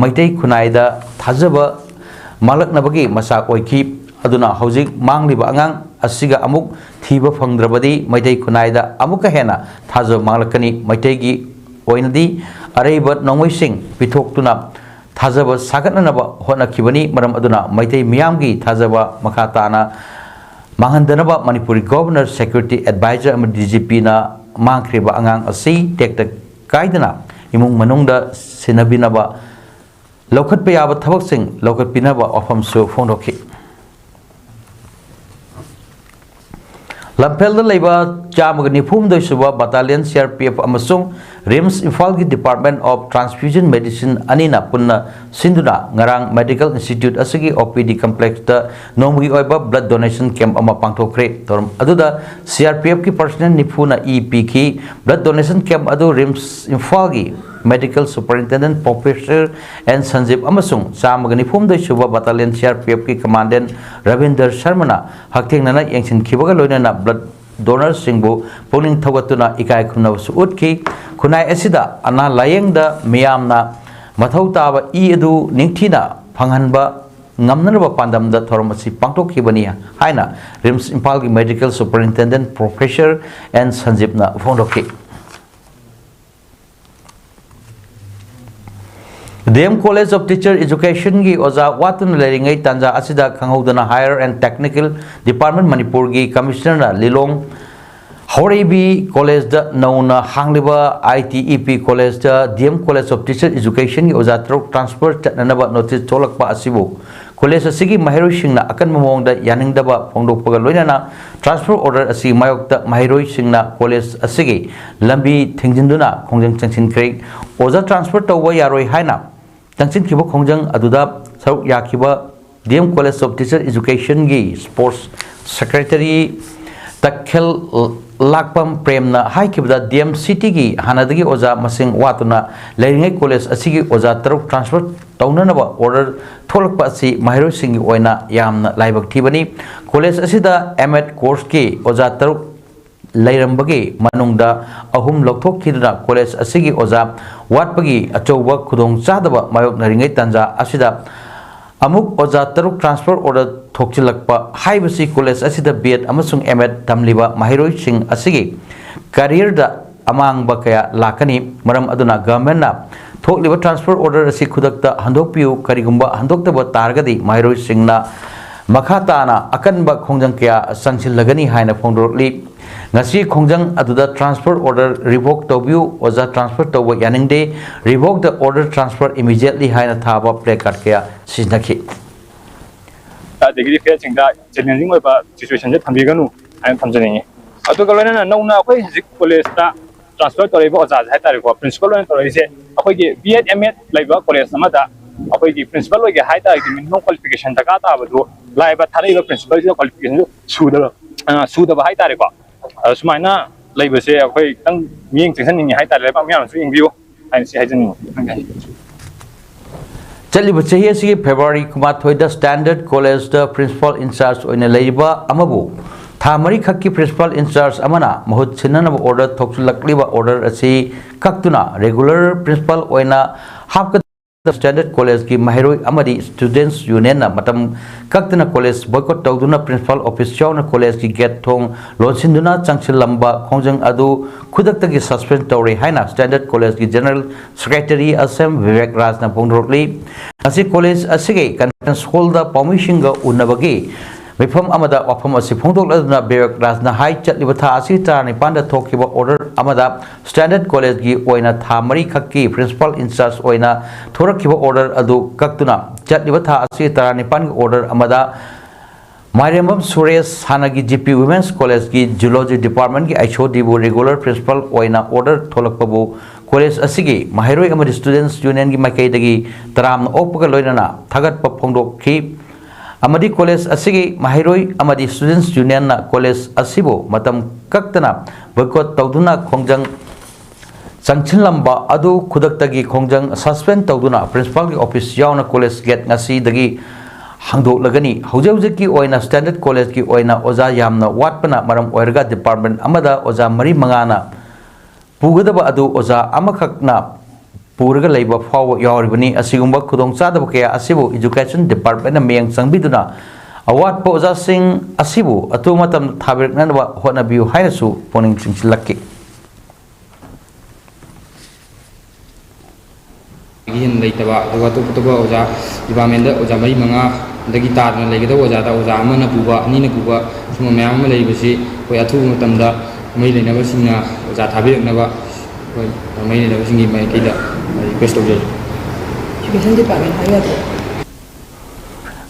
ꯃꯩꯇꯩ ꯈꯨꯟꯅꯥꯏꯗ ꯊꯥꯖꯕ ꯃꯥꯡꯂꯛꯅꯕꯒꯤ ꯃꯆꯥꯛ ꯑꯣꯏꯈꯤ꯫ ꯑꯗꯨꯅ ꯍꯧꯖꯤꯛ ꯃꯥꯡꯂꯤꯕ ꯑꯉꯥꯡ ꯑꯁꯤꯒ ꯑꯃꯨꯛ ꯊꯤꯕ ꯐꯪꯗ꯭ꯔꯕꯗꯤ ꯃꯩꯇꯩ ꯈꯨꯟꯅꯥꯏꯗ ꯑꯃꯨꯛꯀ ꯍꯦꯟꯅ ꯊꯥꯖꯕ ꯃꯥꯡꯂꯛꯀꯅꯤ꯫ ꯃꯩꯇꯩꯒꯤ ꯑꯣꯏꯅꯗꯤ ꯑꯔꯩꯕ ꯅꯣꯡꯃꯩꯁꯤꯡ ꯄꯤꯊꯣꯛꯇꯨꯅ ꯊꯥꯖꯕ ꯁꯥꯒꯠꯅꯅꯕ ꯍꯣꯠꯅꯈꯤꯕꯅꯤ꯫ ꯃꯔꯝ ꯑꯗꯨꯅ ꯃꯩꯇꯩ ꯃꯤꯌꯥꯝꯒꯤ ꯊꯥꯖꯕ ꯃꯈꯥ ꯇꯥꯅ ꯃꯥꯡꯍꯟꯗꯅꯕ ꯃꯅꯤꯄꯨꯔꯤ ꯒꯣꯚꯔꯅꯔ, ꯁꯦꯀ꯭ꯌꯨꯔꯤꯇꯤ ꯑꯦꯗꯚꯥꯏꯖꯔ ꯑꯃꯗꯤ ꯗꯤ ꯖꯤ ꯄꯤꯅ ꯃꯥꯡꯈ꯭ꯔꯤꯕ ꯑꯉꯥꯡ ꯑꯁꯤ ꯇꯦꯛꯇ ꯀꯥꯏꯗꯅ ꯏꯃꯨꯡ ꯃꯅꯨꯡꯗ ꯁꯤꯟꯅꯕꯤꯅꯕ ꯂꯧꯈꯠꯄ ꯌꯥꯕ ꯊꯕꯛꯁꯤꯡ ꯂꯧꯈꯠꯄꯤꯅꯕ ꯋꯥꯐꯝꯁꯨ ꯐꯣꯡꯗꯣꯛꯈꯤ꯫ ꯂꯝꯐꯦꯜꯗ ꯂꯩꯕ ꯆꯥꯝꯃꯒ ꯅꯤꯐꯨ ꯍꯨꯝꯗꯣꯏ ꯁꯨꯕ ꯕꯇꯥꯂꯤꯌꯟ ꯁꯤ ꯑꯥꯔ ꯄꯤ ꯑꯦꯐ ꯑꯃꯁꯨꯡ ꯔꯤꯝꯁ ꯏꯝꯐꯥꯜꯒꯤ Department of Transfusion Medicine ꯑꯅꯤꯅ ꯄꯨꯟꯅ ꯁꯤꯟꯗꯨꯅ ꯉꯔꯥꯡ ꯃꯦꯗꯤꯀꯦꯜ ꯏꯟꯁꯇꯤꯇ꯭ꯌꯨꯠ ꯑꯁꯤꯒꯤ ꯑꯣ ꯄꯤ ꯗꯤ ꯀꯝꯄ꯭ꯂꯦꯛꯁꯇ ꯅꯣꯡꯃꯒꯤ ꯑꯣꯏꯕ ꯕ꯭ꯂꯗ ꯗꯣꯅꯦꯁꯟ ꯀꯦꯝꯞ ꯑꯃ ꯄꯥꯡꯊꯣꯛꯈ꯭ꯔꯦ꯫ ꯊꯧꯔꯝ ꯑꯗꯨꯗ C R P ꯑꯦꯐꯀꯤ personal ꯅꯤꯐꯨꯅ E ꯄꯤꯈꯤ꯫ ꯕ꯭ꯂꯗ ꯗꯣꯅꯦꯁꯟ ꯀꯦꯝꯞ ꯑꯗꯨ ꯔꯤꯝꯁ ꯏꯝꯐꯥꯜꯒꯤ Medical Superintendent Professor N Sanjeev ꯑꯃꯁꯨꯡ ꯆꯥꯝꯃꯒ ꯅꯤꯐꯨꯍꯨꯝꯗꯣꯏ ꯁꯨꯕ Battalion C R P F ꯀꯤ Commandant ꯔꯕꯤꯟꯗꯔ ꯁꯔꯃꯅ ꯍꯛꯊꯦꯡꯅꯅ ꯌꯦꯡꯁꯤꯟꯈꯤꯕꯒ ꯂꯣꯏꯅꯅ blood donorꯁꯤꯡꯕꯨ ꯄꯨꯛꯅꯤꯡ ꯊꯧꯒꯠꯇꯨꯅ ꯏꯀꯥꯏ ꯈꯨꯝꯅꯕꯁꯨ ꯎꯠꯈꯤ꯫ ꯈꯨꯟꯅꯥꯏ ꯑꯁꯤꯗ ꯑꯅꯥ ꯂꯥꯌꯦꯡꯗ ꯃꯤꯌꯥꯝꯅ ꯃꯊꯧ ꯇꯥꯕ ꯏ ꯑꯗꯨ ꯅꯤꯡꯊꯤꯅ ꯐꯪꯍꯟꯕ ꯉꯝꯅꯅꯕ ꯄꯥꯟꯗꯝꯗ ꯊꯧꯔꯝ ꯑꯁꯤ ꯄꯥꯡꯊꯣꯛꯈꯤꯕꯅꯤ ꯍꯥꯏꯅ RIMS ꯏꯝꯐꯥꯜꯒꯤ Medical Superintendent Professor N ꯁꯟꯖꯤꯞꯅ ꯐꯣꯡꯗꯣꯛꯈꯤ꯫ D M College of Teacher Educationꯒꯤ ꯑꯣꯖꯥ ꯋꯥꯠꯇꯨꯅ ꯂꯩꯔꯤꯉꯩ ꯇꯥꯟꯖꯥ ꯑꯁꯤꯗ ꯈꯪꯍꯧꯗꯅ Higher and Technical Department ꯃꯅꯤꯄꯨꯔꯒꯤ Commissionerꯅ ꯂꯤꯂꯣꯡ ꯍꯧꯔꯩꯕꯤ ꯀꯣꯂꯦꯖꯇ ꯅꯧꯅ ꯍꯥꯡꯂꯤꯕ I T E P ꯀꯣꯂꯦꯖꯇ D M College of Teacher Educationꯒꯤ ꯑꯣꯖꯥ ꯇꯔꯨꯛ transfer ꯆꯠꯅꯅꯕ notice ꯊꯣꯛꯂꯛꯄ ꯑꯁꯤꯕꯨ ꯀꯣꯂꯦꯖ ꯑꯁꯤꯒꯤ ꯃꯍꯩꯔꯣꯏꯁꯤꯡꯅ ꯑꯀꯟꯕ ꯃꯑꯣꯡꯗ ꯌꯥꯅꯤꯡꯗꯕ ꯐꯣꯡꯗꯣꯛꯄꯒ ꯂꯣꯏꯅꯅ transfer order ꯑꯁꯤꯒꯤ ꯃꯥꯌꯣꯛꯇ ꯃꯍꯩꯔꯣꯏꯁꯤꯡꯅ ꯀꯣꯂꯦꯖ ꯑꯁꯤꯒꯤ ꯂꯝꯕꯤ ꯊꯤꯡꯖꯤꯟꯗꯨꯅ ꯈꯣꯡꯖꯪ ꯆꯪꯁꯤꯟꯈ꯭ꯔꯦ꯫ ꯑꯣꯖꯥ transfer ꯇꯧꯕ ꯌꯥꯔꯣꯏ ꯍꯥꯏꯅ ꯆꯪꯁꯤꯟꯈꯤꯕ ꯈꯣꯡꯖꯪ ꯑꯗꯨꯗ ꯁꯔꯨꯛ ꯌꯥꯈꯤꯕ D M College of Teacher Educationꯒꯤ Sports Secretary ꯇꯈꯦꯜ ꯂꯥꯛꯄꯝ ꯄ꯭ꯔꯦꯝꯅ ꯍꯥꯏꯈꯤꯕꯗ, D M Cityꯒꯤ ꯍꯥꯟꯅꯗꯒꯤ ꯑꯣꯖꯥ ꯃꯁꯤꯡ ꯋꯥꯠꯇꯨꯅ ꯂꯩꯔꯤꯉꯩ ꯀꯣꯂꯦꯖ ꯑꯁꯤꯒꯤ ꯑꯣꯖꯥ ꯇꯔꯨꯛ transfer ꯇꯧꯅꯅꯕ order ꯊꯣꯛꯂꯛꯄ ꯑꯁꯤ ꯃꯍꯩꯔꯣꯏꯁꯤꯡꯒꯤ ꯑꯣꯏꯅ ꯌꯥꯝꯅ ꯂꯥꯏꯕꯛ ꯊꯤꯕꯅꯤ꯫ ꯀꯣꯂꯦꯖ ꯑꯁꯤꯗ M.Ed courseꯀꯤ ꯑꯣꯖꯥ ꯇꯔꯨꯛ ꯂꯩꯔꯝꯕꯒꯤ ꯃꯅꯨꯡꯗ ꯑꯍꯨꯝ ꯂꯧꯊꯣꯛꯈꯤꯗꯨꯅ ꯀꯣꯂꯦꯖ ꯑꯁꯤꯒꯤ ꯑꯣꯖꯥ ꯋꯥꯠꯄꯒꯤ ꯑꯆꯧꯕ ꯈꯨꯗꯣꯡꯆꯥꯗꯕ ꯃꯥꯌꯣꯛꯅꯔꯤꯉꯩ ꯇꯥꯟꯖꯥ ꯑꯁꯤꯗ ꯑꯃꯨꯛ ꯑꯣꯖꯥ ꯇꯔꯨꯛ transfer order ꯊꯣꯛꯆꯤꯜꯂꯛꯄ ꯍꯥꯏꯕꯁꯤ ꯀꯣꯂꯦꯖ ꯑꯁꯤꯗ B.Ed ꯑꯃꯁꯨꯡ M.Ed ꯇꯝꯂꯤꯕ ꯃꯍꯩꯔꯣꯏꯁꯤꯡ ꯑꯁꯤꯒꯤ careerꯗ ꯑꯃꯥꯡꯕ ꯀꯌꯥ ꯂꯥꯛꯀꯅꯤ꯫ ꯃꯔꯝ ꯑꯗꯨꯅ governmentꯅ ꯊꯣꯛꯂꯤꯕ transfer order ꯑꯁꯤ ꯈꯨꯗꯛꯇ ꯍꯟꯗꯣꯛꯄꯤꯌꯨ꯫ ꯀꯔꯤꯒꯨꯝꯕ ꯍꯟꯗꯣꯛꯇꯕ ꯇꯥꯔꯒꯗꯤ ꯃꯍꯩꯔꯣꯏꯁꯤꯡꯅ ꯃꯈꯥ ꯇꯥꯅ ꯑꯀꯟꯕ ꯈꯣꯡꯖꯪ ꯀꯌꯥ ꯆꯪꯁꯤꯜꯂꯒꯅꯤ ꯍꯥꯏꯅ ꯐꯣꯡꯗꯣꯔꯛꯂꯤ꯫ ꯉꯁꯤ ꯈꯣꯡꯖꯪ ꯑꯗꯨꯗ transfer order revoke ꯇꯧꯕꯤꯌꯨ, ꯑꯣꯖꯥ transfer ꯇꯧꯕ ꯌꯥꯅꯤꯡꯗꯦ, revoke the order, transfer immediately ꯍꯥꯏꯅ ꯊꯥꯕ placard ꯀꯌꯥ ꯁꯤꯖꯤꯟꯅꯈꯤ꯫ ꯑꯗꯒꯤꯗꯤ ꯐꯦꯠꯁꯤꯡꯗ challenging ꯑꯣꯏꯕ situationꯁꯦ ꯊꯝꯕꯤꯒꯅꯨ ꯍꯥꯏꯅ ꯊꯝꯖꯅꯤꯡꯉꯤ꯫ ꯑꯗꯨꯒ ꯂꯣꯏꯅꯅ ꯅꯧꯅ ꯑꯩꯈꯣꯏ ꯍꯧꯖꯤꯛ ꯀꯣꯂꯦꯖꯇ transfer ꯇꯧꯔꯛꯏꯕ ꯑꯣꯖꯥꯁꯦ ꯍꯥꯏꯇꯥꯔꯦꯀꯣ, principal ꯑꯣꯏꯅ ꯇꯧꯔꯛꯏꯁꯦ ꯑꯩꯈꯣꯏꯒꯤ B.Ed M.Ed ꯂꯩꯕ ꯀꯣꯂꯦꯖ ꯑꯃꯗ ꯑꯩꯈꯣꯏꯒꯤ principal ꯑꯣꯏꯒꯦ ꯍꯥꯏ ꯇꯥꯔꯒꯗꯤ minimum qualification ꯗꯔꯀꯥꯔ ꯇꯥꯕꯗꯨ ꯂꯥꯛꯏꯕ ꯊꯥꯔꯛꯏꯕ principalꯁꯤꯅ qualificationꯗꯨ ꯁꯨꯗꯕ, ꯑ, ꯁꯨꯗꯕ ꯍꯥꯏ ꯇꯥꯔꯦꯀꯣ꯫ ꯑ, ꯁꯨꯃꯥꯏꯅ ꯂꯩꯕꯁꯦ ꯑꯩꯈꯣꯏ ꯈꯤꯇꯪ ꯃꯤꯠꯌꯦꯡ ꯆꯪꯁꯟꯅꯤꯡꯉꯤ ꯍꯥꯏ ꯇꯥꯔꯦ, ꯂꯩꯕꯥꯛ ꯃꯌꯥꯝꯅꯁꯨ ꯌꯦꯡꯕꯤꯌꯨ꯫ ꯍꯥꯏꯅ ꯁꯤ ꯍꯥꯏꯖꯅꯤꯡꯕ꯫ ꯆꯠꯂꯤꯕ ꯆꯍꯤ ꯑꯁꯤꯒꯤ ꯐꯦꯕ꯭ꯔꯨꯋꯥꯔꯤ ꯀꯨꯟꯃꯥꯊꯣꯏꯗ ꯁ꯭ꯇꯦꯟꯗꯔꯗ ꯀꯣꯂꯦꯖꯇ ꯄ꯭ꯔꯤꯟꯁꯤꯄꯥꯜ ꯏꯟꯆꯥꯔꯖ ꯑꯣꯏꯅ ꯂꯩꯔꯤꯕ ꯑꯃꯕꯨ ꯊꯥ ꯃꯔꯤꯈꯛꯀꯤ ꯄ꯭ꯔꯤꯟꯁꯤꯄꯥꯜ ꯏꯟꯆꯥꯔꯖ ꯑꯃꯅ ꯃꯍꯨꯠ ꯁꯤꯟꯅꯅꯕ ꯑꯣꯔꯗꯔ ꯊꯣꯛꯆꯤꯜꯂꯛꯂꯤꯕ ꯑꯣꯔꯗꯔ ꯑꯁꯤ ꯀꯛꯇꯨꯅ ꯔꯤꯒꯨꯂꯔ ꯄ꯭ꯔꯤꯟꯁꯤꯄꯥꯜ ꯑꯣꯏꯅ ꯍꯥꯞꯀꯗꯕ ꯁ꯭ꯇꯦꯟꯗꯔꯗ ꯀꯣꯂꯦꯖꯀꯤ ꯃꯍꯩꯔꯣꯏ ꯑꯃꯗꯤ ꯁ꯭ꯇꯨꯗꯦꯟꯠꯁ ꯌꯨꯅꯤꯌꯟꯅ ꯃꯇꯝ ꯀꯛꯇꯅ ꯀꯣꯂꯦꯖ ꯕꯣꯏꯀꯣꯠ ꯇꯧꯗꯨꯅ ꯄ꯭ꯔꯤꯟꯁꯤꯄꯥꯜ ꯑꯣꯐꯤꯁ ꯌꯥꯎꯅ ꯀꯣꯂꯦꯖꯀꯤ ꯒꯦꯠ ꯊꯣꯡ ꯂꯣꯟꯁꯤꯟꯗꯨꯅ ꯆꯪꯁꯤꯜꯂꯝꯕ ꯈꯣꯡꯖꯪ ꯑꯗꯨ ꯈꯨꯗꯛꯇꯒꯤ ꯁꯁꯄꯦꯟ ꯇꯧꯔꯦ ꯍꯥꯏꯅ ꯁ꯭ꯇꯦꯟꯗꯔꯗ ꯀꯣꯂꯦꯖꯀꯤ ꯖꯦꯅꯔꯦꯜ ꯁꯦꯀ꯭ꯔꯦꯇꯔꯤ ꯑꯁꯦꯝ ꯕꯤꯕꯦꯛ ꯔꯥꯖꯅ ꯐꯣꯡꯗꯣꯔꯛꯂꯤ꯫ ꯉꯁꯤ ꯀꯣꯂꯦꯖ ꯑꯁꯤꯒꯤ ꯀꯟꯐ꯭ꯔꯦꯟꯁ ꯍꯣꯜꯗ ꯄꯥꯎꯃꯤꯁꯤꯡꯒ ꯎꯅꯕꯒꯤ ꯃꯤꯐꯝ ꯑꯃꯗ ꯋꯥꯐꯝ ꯑꯁꯤ ꯐꯣꯡꯗꯣꯛꯂꯗꯨꯅ ꯕꯤꯕꯦꯛ ꯔꯥꯖꯅ ꯍꯥꯏ, ꯆꯠꯂꯤꯕ ꯊꯥ ꯑꯁꯤ ꯇꯔꯥꯅꯤꯄꯥꯟꯗ ꯊꯣꯛꯈꯤꯕ ꯑꯣꯔꯗꯔ ꯑꯃꯗ ꯁ꯭ꯇꯦꯟꯗꯔꯗ ꯀꯣꯂꯦꯖꯀꯤ ꯑꯣꯏꯅ ꯊꯥ ꯃꯔꯤꯈꯛꯀꯤ ꯄ꯭ꯔꯤꯟꯁꯤꯄꯥꯜ ꯏꯟꯆꯥꯔꯖ ꯑꯣꯏꯅ ꯊꯣꯔꯛꯈꯤꯕ ꯑꯣꯔꯗꯔ ꯑꯗꯨ ꯀꯛꯇꯨꯅ ꯆꯠꯂꯤꯕ ꯊꯥ ꯑꯁꯤ ꯇꯔꯥꯅꯤꯄꯥꯟꯒꯤ ꯑꯣꯔꯗꯔ ꯑꯃꯗ ꯃꯥꯏꯔꯦꯝꯕꯝ ꯁꯨꯔꯦꯁ, ꯍꯥꯟꯅꯒꯤ ꯖꯤ ꯄꯤ ꯋꯤꯃꯦꯟꯁ ꯀꯣꯂꯦꯖꯀꯤ ꯖꯨꯂꯣꯖꯤ ꯗꯤꯄꯥꯔꯠꯃꯦꯟꯒꯤ ꯑꯩꯆ ꯑꯣ ꯗꯤꯕꯨ ꯔꯤꯒꯨꯂꯔ ꯄ꯭ꯔꯤꯟꯁꯤꯄꯥꯜ ꯑꯣꯏꯅ ꯑꯣꯔꯗꯔ ꯊꯣꯛꯂꯛꯄꯕꯨ ꯀꯣꯂꯦꯖ ꯑꯁꯤꯒꯤ ꯃꯍꯩꯔꯣꯏ ꯑꯃꯗꯤ ꯁ꯭ꯇꯨꯗꯦꯟꯠꯁ ꯌꯨꯅꯤꯌꯟꯒꯤ ꯃꯥꯏꯀꯩꯗꯒꯤ ꯇꯔꯥꯝꯅ ꯑꯣꯛꯄꯒ ꯂꯣꯏꯅꯅ ꯊꯥꯒꯠꯄ ꯐꯣꯡꯗꯣꯛꯈꯤ꯫ ꯑꯃꯗꯤ ꯀꯣꯂꯦꯖ ꯑꯁꯤꯒꯤ ꯃꯍꯩꯔꯣꯏ ꯑꯃꯗꯤ ꯁ꯭ꯇꯨꯗꯦꯟꯠꯁ ꯌꯨꯅꯤꯌꯟꯅ ꯀꯣꯂꯦꯖ ꯑꯁꯤꯕꯨ ꯃꯇꯝ ꯀꯛꯇꯅ ꯕꯣꯏꯀꯣꯠ ꯇꯧꯗꯨꯅ ꯈꯣꯡꯖꯪ ꯆꯪꯁꯤꯜꯂꯝꯕ ꯑꯗꯨ ꯈꯨꯗꯛꯇꯒꯤ ꯈꯣꯡꯖꯪ ꯁꯁꯄꯦꯟ ꯇꯧꯗꯨꯅ ꯄ꯭ꯔꯤꯟꯁꯤꯄꯥꯜꯒꯤ ꯑꯣꯐꯤꯁ ꯌꯥꯎꯅ ꯀꯣꯂꯦꯖ ꯒꯦꯠ ꯉꯁꯤꯗꯒꯤ ꯍꯥꯡꯗꯣꯛꯂꯒꯅꯤ꯫ ꯍꯧꯖꯤꯛ ꯍꯧꯖꯤꯛꯀꯤ ꯑꯣꯏꯅ ꯁ꯭ꯇꯦꯟꯗꯔꯗ ꯀꯣꯂꯦꯖꯀꯤ ꯑꯣꯏꯅ ꯑꯣꯖꯥ ꯌꯥꯝꯅ ꯋꯥꯠꯄꯅ ꯃꯔꯝ ꯑꯣꯏꯔꯒ ꯗꯤꯄꯥꯔꯠꯃꯦꯟ ꯑꯃꯗ ꯑꯣꯖꯥ ꯃꯔꯤ ꯃꯉꯥꯅ ꯄꯨꯒꯗꯕ ꯑꯗꯨ ꯑꯣꯖꯥ ꯑꯃꯈꯛꯅ ꯄꯨꯔꯒ ꯂꯩꯕ ꯐꯥꯎꯕ ꯌꯥꯎꯔꯤꯕꯅꯤ꯫ ꯑꯁꯤꯒꯨꯝꯕ ꯈꯨꯗꯣꯡꯆꯥꯗꯕ ꯀꯌꯥ ꯑꯁꯤꯕꯨ ꯏꯖꯨꯀꯦꯁꯟ ꯗꯤꯄꯥꯔꯠꯃꯦꯟꯅ ꯃꯤꯠꯌꯦꯡ ꯆꯪꯕꯤꯗꯨꯅ ꯑꯋꯥꯠꯄ ꯑꯣꯖꯥꯁꯤꯡ ꯑꯁꯤꯕꯨ ꯑꯊꯨꯕ ꯃꯇꯝꯗ ꯊꯥꯕꯤꯔꯛꯅꯅꯕ ꯍꯣꯠꯅꯕꯤꯌꯨ ꯍꯥꯏꯅꯁꯨ ꯄꯨꯛꯅꯤꯡ ꯆꯤꯡꯁꯤꯜꯂꯛꯈꯤ꯫ ꯍꯦꯟꯅ ꯂꯩꯇꯕ, ꯑꯗꯨꯒ ꯑꯇꯣꯞ ꯑꯇꯣꯞꯄ ꯑꯣꯖꯥ ꯗꯤꯄꯥꯔꯠꯃꯦꯟꯗ ꯑꯣꯖꯥ ꯃꯔꯤ ꯃꯉꯥꯗꯒꯤ ꯇꯥꯗꯅ ꯂꯩꯒꯗꯕ ꯑꯣꯖꯥꯗ ꯑꯣꯖꯥ ꯑꯃꯅ ꯄꯨꯕ, ꯑꯅꯤꯅ ꯄꯨꯕ, ꯁꯨꯝꯕ ꯃꯌꯥꯝ ꯑꯃ ꯂꯩꯕꯁꯤ ꯑꯩꯈꯣꯏ ꯑꯊꯨꯕ ꯃꯇꯝꯗ ꯃꯔꯤ ꯂꯩꯅꯕꯁꯤꯡꯅ ꯑꯣꯖꯥ ꯊꯥꯕꯤꯔꯛꯅꯕ ꯑꯩꯈꯣꯏ ꯃꯔꯤ ꯂꯩꯅꯕꯁꯤꯡꯒꯤ ꯃꯥꯏꯀꯩꯗ ꯔꯤꯀ꯭ꯋꯦꯁ ꯇꯧꯖꯔꯤ꯫ ꯏꯖꯨꯀꯦꯁꯟ ꯗꯤꯄꯥꯔꯠꯃꯦꯟ ꯍꯥꯏꯕ ꯌꯥꯗ꯭ꯔꯣ?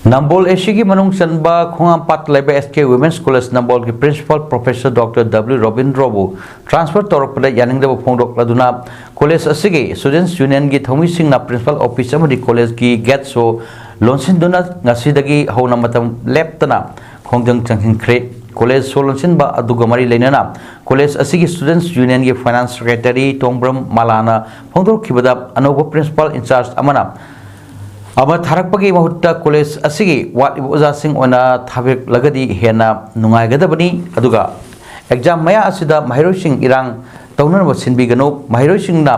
ꯅꯝꯕꯣꯜ ꯑꯦꯁꯤꯒꯤ ꯃꯅꯨꯡ ꯆꯟꯕ ꯈꯣꯡꯉꯥꯝꯄꯥꯠꯇ ꯂꯩꯕ ꯑꯦꯁ ꯀꯦ ꯋꯤꯃꯦꯟꯁ ꯀꯣꯂꯦꯖ ꯅꯝꯕꯣꯜꯒꯤ ꯄ꯭ꯔꯤꯟꯁꯤꯄꯥꯜ ꯄ꯭ꯔꯣꯐꯦꯁꯔ ꯗꯣꯛꯇꯔ ꯗꯕ꯭ꯂꯤꯎ ꯔꯣꯕꯤꯟꯗ꯭ꯔꯣꯕꯨ ꯇ꯭ꯔꯥꯟꯁꯐꯔ ꯇꯧꯔꯛꯄꯗ ꯌꯥꯅꯤꯡꯗꯕ ꯐꯣꯡꯗꯣꯛꯂꯗꯨꯅ ꯀꯣꯂꯦꯖ ꯑꯁꯤꯒꯤ ꯁ꯭ꯇꯨꯗꯦꯟꯠꯁ ꯌꯨꯅꯤꯌꯟꯒꯤ ꯊꯧꯃꯤꯁꯤꯡꯅ ꯄ꯭ꯔꯤꯟꯁꯤꯄꯥꯜ ꯑꯣꯐꯤꯁ ꯑꯃꯗꯤ ꯀꯣꯂꯦꯖꯀꯤ ꯒꯦꯠꯁꯨ ꯂꯣꯟꯁꯤꯟꯗꯨꯅ ꯉꯁꯤꯗꯒꯤ ꯍꯧꯅ ꯃꯇꯝ ꯂꯦꯞꯇꯅ ꯈꯣꯡꯖꯪ ꯆꯪꯁꯤꯟꯈ꯭ꯔꯦ꯫ ꯀꯣꯂꯦꯖ ꯁꯣ ꯂꯣꯟꯁꯤꯟꯕ ꯑꯗꯨꯒ ꯃꯔꯤ ꯂꯩꯅꯅ ꯀꯣꯂꯦꯖ ꯑꯁꯤꯒꯤ Students Unionꯒꯤ Finance Secretary ꯇꯣꯡꯕ꯭ꯔꯝ ꯃꯂꯥꯅ ꯐꯣꯡꯗꯣꯔꯛꯈꯤꯕꯗ, ꯑꯅꯧꯕ Principal in-charge ꯑꯃꯅ ꯑꯃ ꯊꯥꯔꯛꯄꯒꯤ ꯃꯍꯨꯠꯇ ꯀꯣꯂꯦꯖ ꯑꯁꯤꯒꯤ ꯋꯥꯠꯂꯤꯕ ꯑꯣꯖꯥꯁꯤꯡ ꯑꯣꯏꯅ ꯊꯥꯕꯤꯔꯛꯂꯒꯗꯤ ꯍꯦꯟꯅ ꯅꯨꯡꯉꯥꯏꯒꯗꯕꯅꯤ꯫ ꯑꯗꯨꯒ exam ꯃꯌꯥ ꯑꯁꯤꯗ ꯃꯍꯩꯔꯣꯏꯁꯤꯡ ꯏꯔꯥꯡ ꯇꯧꯅꯅꯕ ꯁꯤꯟꯕꯤꯒꯅꯨ꯫ ꯃꯍꯩꯔꯣꯏꯁꯤꯡꯅ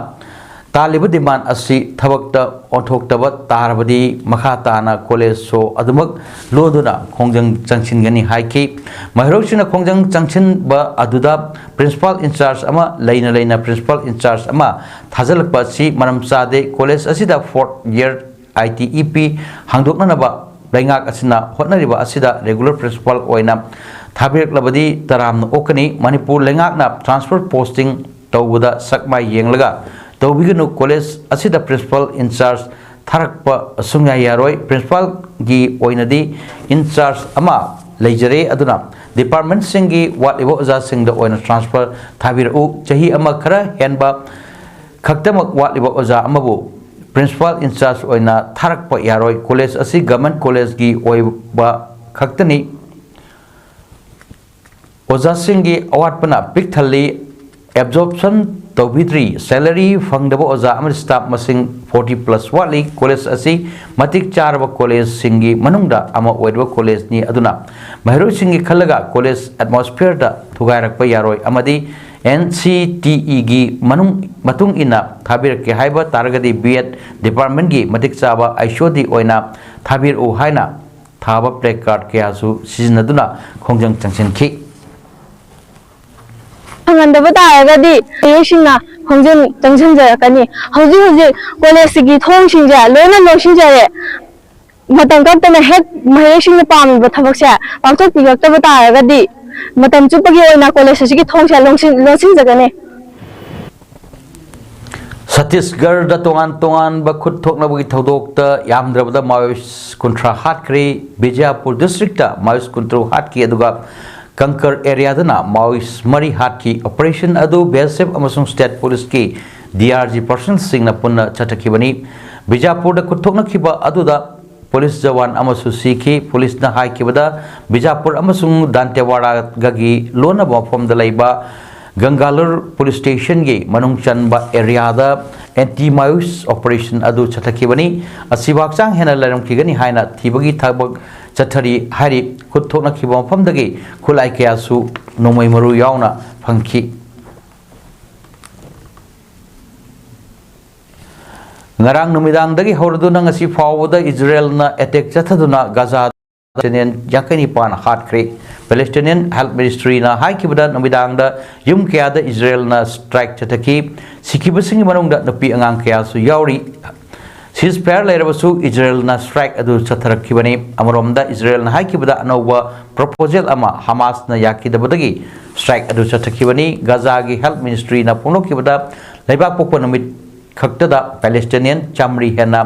ꯇꯥꯜꯂꯤꯕ demand ꯑꯁꯤ ꯊꯕꯛꯇ ꯑꯣꯟꯊꯣꯛꯇꯕ ꯇꯥꯔꯕꯗꯤ ꯃꯈꯥ ꯇꯥꯅ ꯀꯣꯂꯦꯖ ꯁꯣ ꯑꯗꯨꯃꯛ ꯂꯣꯟꯗꯨꯅ ꯈꯣꯡꯖꯪ ꯆꯪꯁꯤꯟꯒꯅꯤ ꯍꯥꯏꯈꯤ꯫ ꯃꯍꯩꯔꯣꯏꯁꯤꯡꯅ ꯈꯣꯡꯖꯪ ꯆꯪꯁꯤꯟꯕ ꯑꯗꯨꯗ Principal in-charge ꯑꯃ ꯂꯩꯅ ꯂꯩꯅ Principal in-charge ꯑꯃ ꯊꯥꯖꯤꯜꯂꯛꯄ ꯑꯁꯤ ꯃꯔꯝ ꯆꯥꯗꯦ꯫ ꯀꯣꯂꯦꯖ ꯑꯁꯤꯗ fourth year ITEP ꯍꯥꯡꯗꯣꯛꯅꯅꯕ ꯂꯩꯉꯥꯛ ꯑꯁꯤꯅ ꯍꯣꯠꯅꯔꯤꯕ ꯑꯁꯤꯗ regular principal ꯑꯣꯏꯅ ꯊꯥꯕꯤꯔꯛꯂꯕꯗꯤ ꯇꯔꯥꯝꯅ ꯑꯣꯛꯀꯅꯤ꯫ ꯃꯅꯤꯄꯨꯔ ꯂꯩꯉꯥꯛꯅ transfer posting ꯇꯧꯕꯗ ꯁꯛ ꯃꯥꯏ ꯌꯦꯡꯂꯒ ꯇꯧꯕꯤꯒꯅꯨ꯫ ꯀꯣꯂꯦꯖ ꯑꯁꯤꯗ Principal in-charge ꯊꯥꯔꯛꯄ ꯁꯨꯡꯌꯥ ꯌꯥꯔꯣꯏ꯫ Principalꯒꯤ ꯑꯣꯏꯅꯗꯤ in-charge ꯑꯃ ꯂꯩꯖꯔꯦ, ꯑꯗꯨꯅ departmentꯁꯤꯡꯒꯤ ꯋꯥꯠꯂꯤꯕ ꯑꯣꯖꯥꯁꯤꯡꯗ ꯑꯣꯏꯅ transfer ꯊꯥꯕꯤꯔꯛꯎ꯫ ꯆꯍꯤ ꯑꯃ ꯈꯔ ꯍꯦꯟꯕ ꯈꯛꯇꯃꯛ ꯋꯥꯠꯂꯤꯕ ꯑꯣꯖꯥ ꯑꯃꯕꯨ Principal in-charge ꯑꯣꯏꯅ ꯊꯥꯔꯛꯄ ꯌꯥꯔꯣꯏ꯫ ꯀꯣꯂꯦꯖ ꯑꯁꯤ government collegeꯀꯤ ꯑꯣꯏꯕ ꯈꯛꯇꯅꯤ꯫ ꯑꯣꯖꯥꯁꯤꯡꯒꯤ ꯑꯋꯥꯠꯄꯅ ꯄꯤꯛ ꯊꯜꯂꯤ꯫ Absorption ꯇꯧꯕꯤꯗ꯭ꯔꯤ꯫ Salary ꯐꯪꯗꯕ ꯑꯣꯖꯥ ꯑꯃꯗꯤ staff ꯃꯁꯤꯡ forty plus ꯋꯥꯠꯂꯤ꯫ ꯀꯣꯂꯦꯖ ꯑꯁꯤ ꯃꯇꯤꯛ ꯆꯥꯔꯕ ꯀꯣꯂꯦꯖꯁꯤꯡꯒꯤ ꯃꯅꯨꯡꯗ ꯑꯃ ꯑꯣꯏꯔꯤꯕ ꯀꯣꯂꯦꯖꯅꯤ, ꯑꯗꯨꯅ ꯃꯍꯩꯔꯣꯏꯁꯤꯡꯒꯤ ꯈꯜꯂꯒ ꯀꯣꯂꯦꯖ atmosphereꯗ ꯊꯨꯒꯥꯏꯔꯛꯄ ꯌꯥꯔꯣꯏ ꯑꯃꯗꯤ NCTEꯒꯤ ꯃꯅꯨꯡ, ꯃꯇꯨꯡ ꯏꯟꯅ ꯊꯥꯕꯤꯔꯛꯀꯦ ꯍꯥꯏꯕ ꯇꯥꯔꯒꯗꯤ B.Ed departmentꯀꯤ ꯃꯇꯤꯛ ꯆꯥꯕ HOD ꯑꯣꯏꯅ ꯊꯥꯕꯤꯔꯛꯎ ꯍꯥꯏꯅ ꯊꯥꯕ placard ꯀꯌꯥꯁꯨ ꯁꯤꯖꯤꯟꯅꯗꯨꯅ ꯈꯣꯡꯖꯪ ꯆꯪꯁꯤꯟꯈꯤ꯫ ꯐꯪꯍꯟꯗꯕ ꯇꯥꯔꯒꯗꯤ ꯃꯍꯩꯔꯣꯏꯁꯤꯡꯅ ꯈꯣꯡꯖꯪ ꯆꯪꯁꯤꯟꯖꯔꯛꯀꯅꯤ꯫ ꯍꯧꯖꯤꯛ ꯍꯧꯖꯤꯛ ꯀꯣꯂꯦꯖꯁꯤꯒꯤ ꯊꯣꯡꯁꯤꯡꯁꯦ ꯂꯣꯏꯅ ꯂꯣꯟꯁꯤꯟꯖꯔꯦ꯫ ꯃꯇꯝ ꯀꯛꯇꯅ ꯍꯦꯛ ꯃꯍꯩꯔꯣꯏꯁꯤꯡꯅ ꯄꯥꯝꯃꯤꯕ ꯊꯕꯛꯁꯦ ꯄꯥꯡꯊꯣꯛꯄꯤꯔꯛꯇꯕ ꯇꯥꯔꯒꯗꯤ ꯃꯇꯝ ꯆꯨꯞꯄꯒꯤ ꯑꯣꯏꯅ ꯀꯣꯂꯦꯖ ꯑꯁꯤꯒꯤ ꯊꯣꯡꯁꯦ ꯂꯣꯟꯁꯤꯟ-, ꯂꯣꯟꯁꯤꯟꯖꯒꯅꯤ꯫ ꯁꯠꯇꯤꯁꯒꯔꯗ ꯇꯣꯉꯥꯟ ꯇꯣꯉꯥꯟꯕ ꯈꯨꯠ ꯊꯣꯛꯅꯕꯒꯤ ꯊꯧꯗꯣꯛꯇ ꯌꯥꯝꯗ꯭ꯔꯕꯗ Maoist ꯀꯨꯟꯊ꯭ꯔꯥ ꯍꯥꯠꯈ꯭ꯔꯦ꯫ ꯕꯤꯖꯥꯄꯨꯔ districtꯇ Maoist ꯀꯨꯟꯇꯔꯨꯛ ꯍꯥꯠꯈꯤ, ꯑꯗꯨꯒ ꯀꯪꯀꯔ areaꯗꯅ Maoist ꯃꯔꯤ ꯍꯥꯠꯈꯤ꯫ Operation ꯑꯗꯨ BSF ꯑꯃꯁꯨꯡ state policeꯀꯤ DRG personnelꯁꯤꯡꯅ ꯄꯨꯟꯅ ꯆꯠꯊꯈꯤꯕꯅꯤ꯫ ꯕꯤꯖꯥꯄꯨꯔꯗ ꯈꯨꯠ ꯊꯣꯛꯅꯈꯤꯕ ꯑꯗꯨꯗ ꯄꯨꯂꯤꯁ ꯖꯋꯥꯟ ꯑꯃꯁꯨ ꯁꯤꯈꯤ꯫ ꯄꯨꯂꯤꯁꯅ ꯍꯥꯏꯈꯤꯕꯗ, ꯕꯤꯖꯥꯄꯨꯔ ꯑꯃꯁꯨꯡ ꯗꯥꯟꯇꯦꯋꯥꯔꯥꯒꯒꯤ ꯂꯣꯟꯅꯕ ꯃꯐꯝꯗ ꯂꯩꯕ ꯒꯪꯒꯥꯂꯨꯔ ꯄꯨꯂꯤꯁ ꯁ꯭ꯇꯦꯁꯟꯒꯤ ꯃꯅꯨꯡ ꯆꯟꯕ ꯑꯦꯔꯤꯌꯥꯗ ꯑꯦꯟꯇꯤ ꯃꯥꯏꯁ ꯑꯣꯄꯔꯦꯁꯟ ꯑꯗꯨ ꯆꯠꯊꯈꯤꯕꯅꯤ꯫ ꯑꯁꯤꯕꯨ ꯍꯛꯆꯥꯡ ꯍꯦꯟꯅ ꯂꯩꯔꯝꯈꯤꯒꯅꯤ ꯍꯥꯏꯅ ꯊꯤꯕꯒꯤ ꯊꯕꯛ ꯆꯠꯊꯔꯤ ꯍꯥꯏꯔꯤ꯫ ꯈꯨꯠ ꯊꯣꯛꯅꯈꯤꯕ ꯃꯐꯝꯗꯒꯤ ꯈꯨꯠꯂꯥꯏ ꯀꯌꯥꯁꯨ ꯅꯣꯡꯃꯩ ꯃꯔꯨ ꯌꯥꯎꯅ ꯐꯪꯈꯤ꯫ ꯉꯔꯥꯡ ꯅꯨꯃꯤꯗꯥꯡꯗꯒꯤ ꯍꯧꯔꯗꯨꯅ ꯉꯁꯤ ꯐꯥꯎꯕꯗ ꯏꯖꯔꯦꯜꯅ ꯑꯦꯇꯦꯛ ꯆꯠꯊꯗꯨꯅ ꯒꯥꯖꯥꯗ ꯄꯦꯂꯦꯁꯇꯤꯅꯤꯌꯟ ꯌꯥꯡꯈꯩ ꯅꯤꯄꯥꯟ ꯍꯥꯠꯈ꯭ꯔꯦ꯫ ꯄꯦꯂꯦꯁꯇꯤꯅꯤꯌꯟ ꯍꯦꯜꯊ ꯃꯤꯅꯤꯁꯇ꯭ꯔꯤꯅ ꯍꯥꯏꯈꯤꯕꯗ, ꯅꯨꯃꯤꯗꯥꯡꯗ ꯌꯨꯝ ꯀꯌꯥꯗ ꯏꯖꯔꯦꯜꯅ ꯁ꯭ꯇ꯭ꯔꯥꯏꯛ ꯆꯠꯊꯈꯤ꯫ ꯁꯤꯈꯤꯕꯁꯤꯡꯒꯤ ꯃꯅꯨꯡꯗ ꯅꯨꯄꯤ ꯑꯉꯥꯡ ꯀꯌꯥꯁꯨ ꯌꯥꯎꯔꯤ꯫ ꯁꯤꯖ ꯐꯥꯌꯔ ꯂꯩꯔꯕꯁꯨ ꯏꯖꯔꯦꯜꯅ ꯁ꯭ꯇ꯭ꯔꯥꯏꯛ ꯑꯗꯨ ꯆꯠꯊꯔꯛꯈꯤꯕꯅꯤ꯫ ꯑꯃꯔꯣꯝꯗ, ꯏꯖꯔꯦꯜꯅ ꯍꯥꯏꯈꯤꯕꯗ, ꯑꯅꯧꯕ ꯄ꯭ꯔꯣꯄꯣꯖꯦꯜ ꯑꯃ ꯍꯃꯥꯁꯅ ꯌꯥꯈꯤꯗꯕꯗꯒꯤ ꯁ꯭ꯇ꯭ꯔꯥꯏꯛ ꯑꯗꯨ ꯆꯠꯊꯈꯤꯕꯅꯤ꯫ ꯒꯥꯖꯥꯒꯤ ꯍꯦꯜꯊ ꯃꯤꯅꯤꯁꯇ꯭ꯔꯤꯅ ꯐꯣꯡꯗꯣꯛꯈꯤꯕꯗ, ꯂꯩꯕꯥꯛꯄꯣꯛꯄ ꯅꯨꯃꯤꯠ ꯈꯛꯇꯗ ꯄꯦꯂꯦꯁꯇꯤꯅꯤꯌꯟ ꯆꯥꯃꯔꯤ ꯍꯦꯟꯅ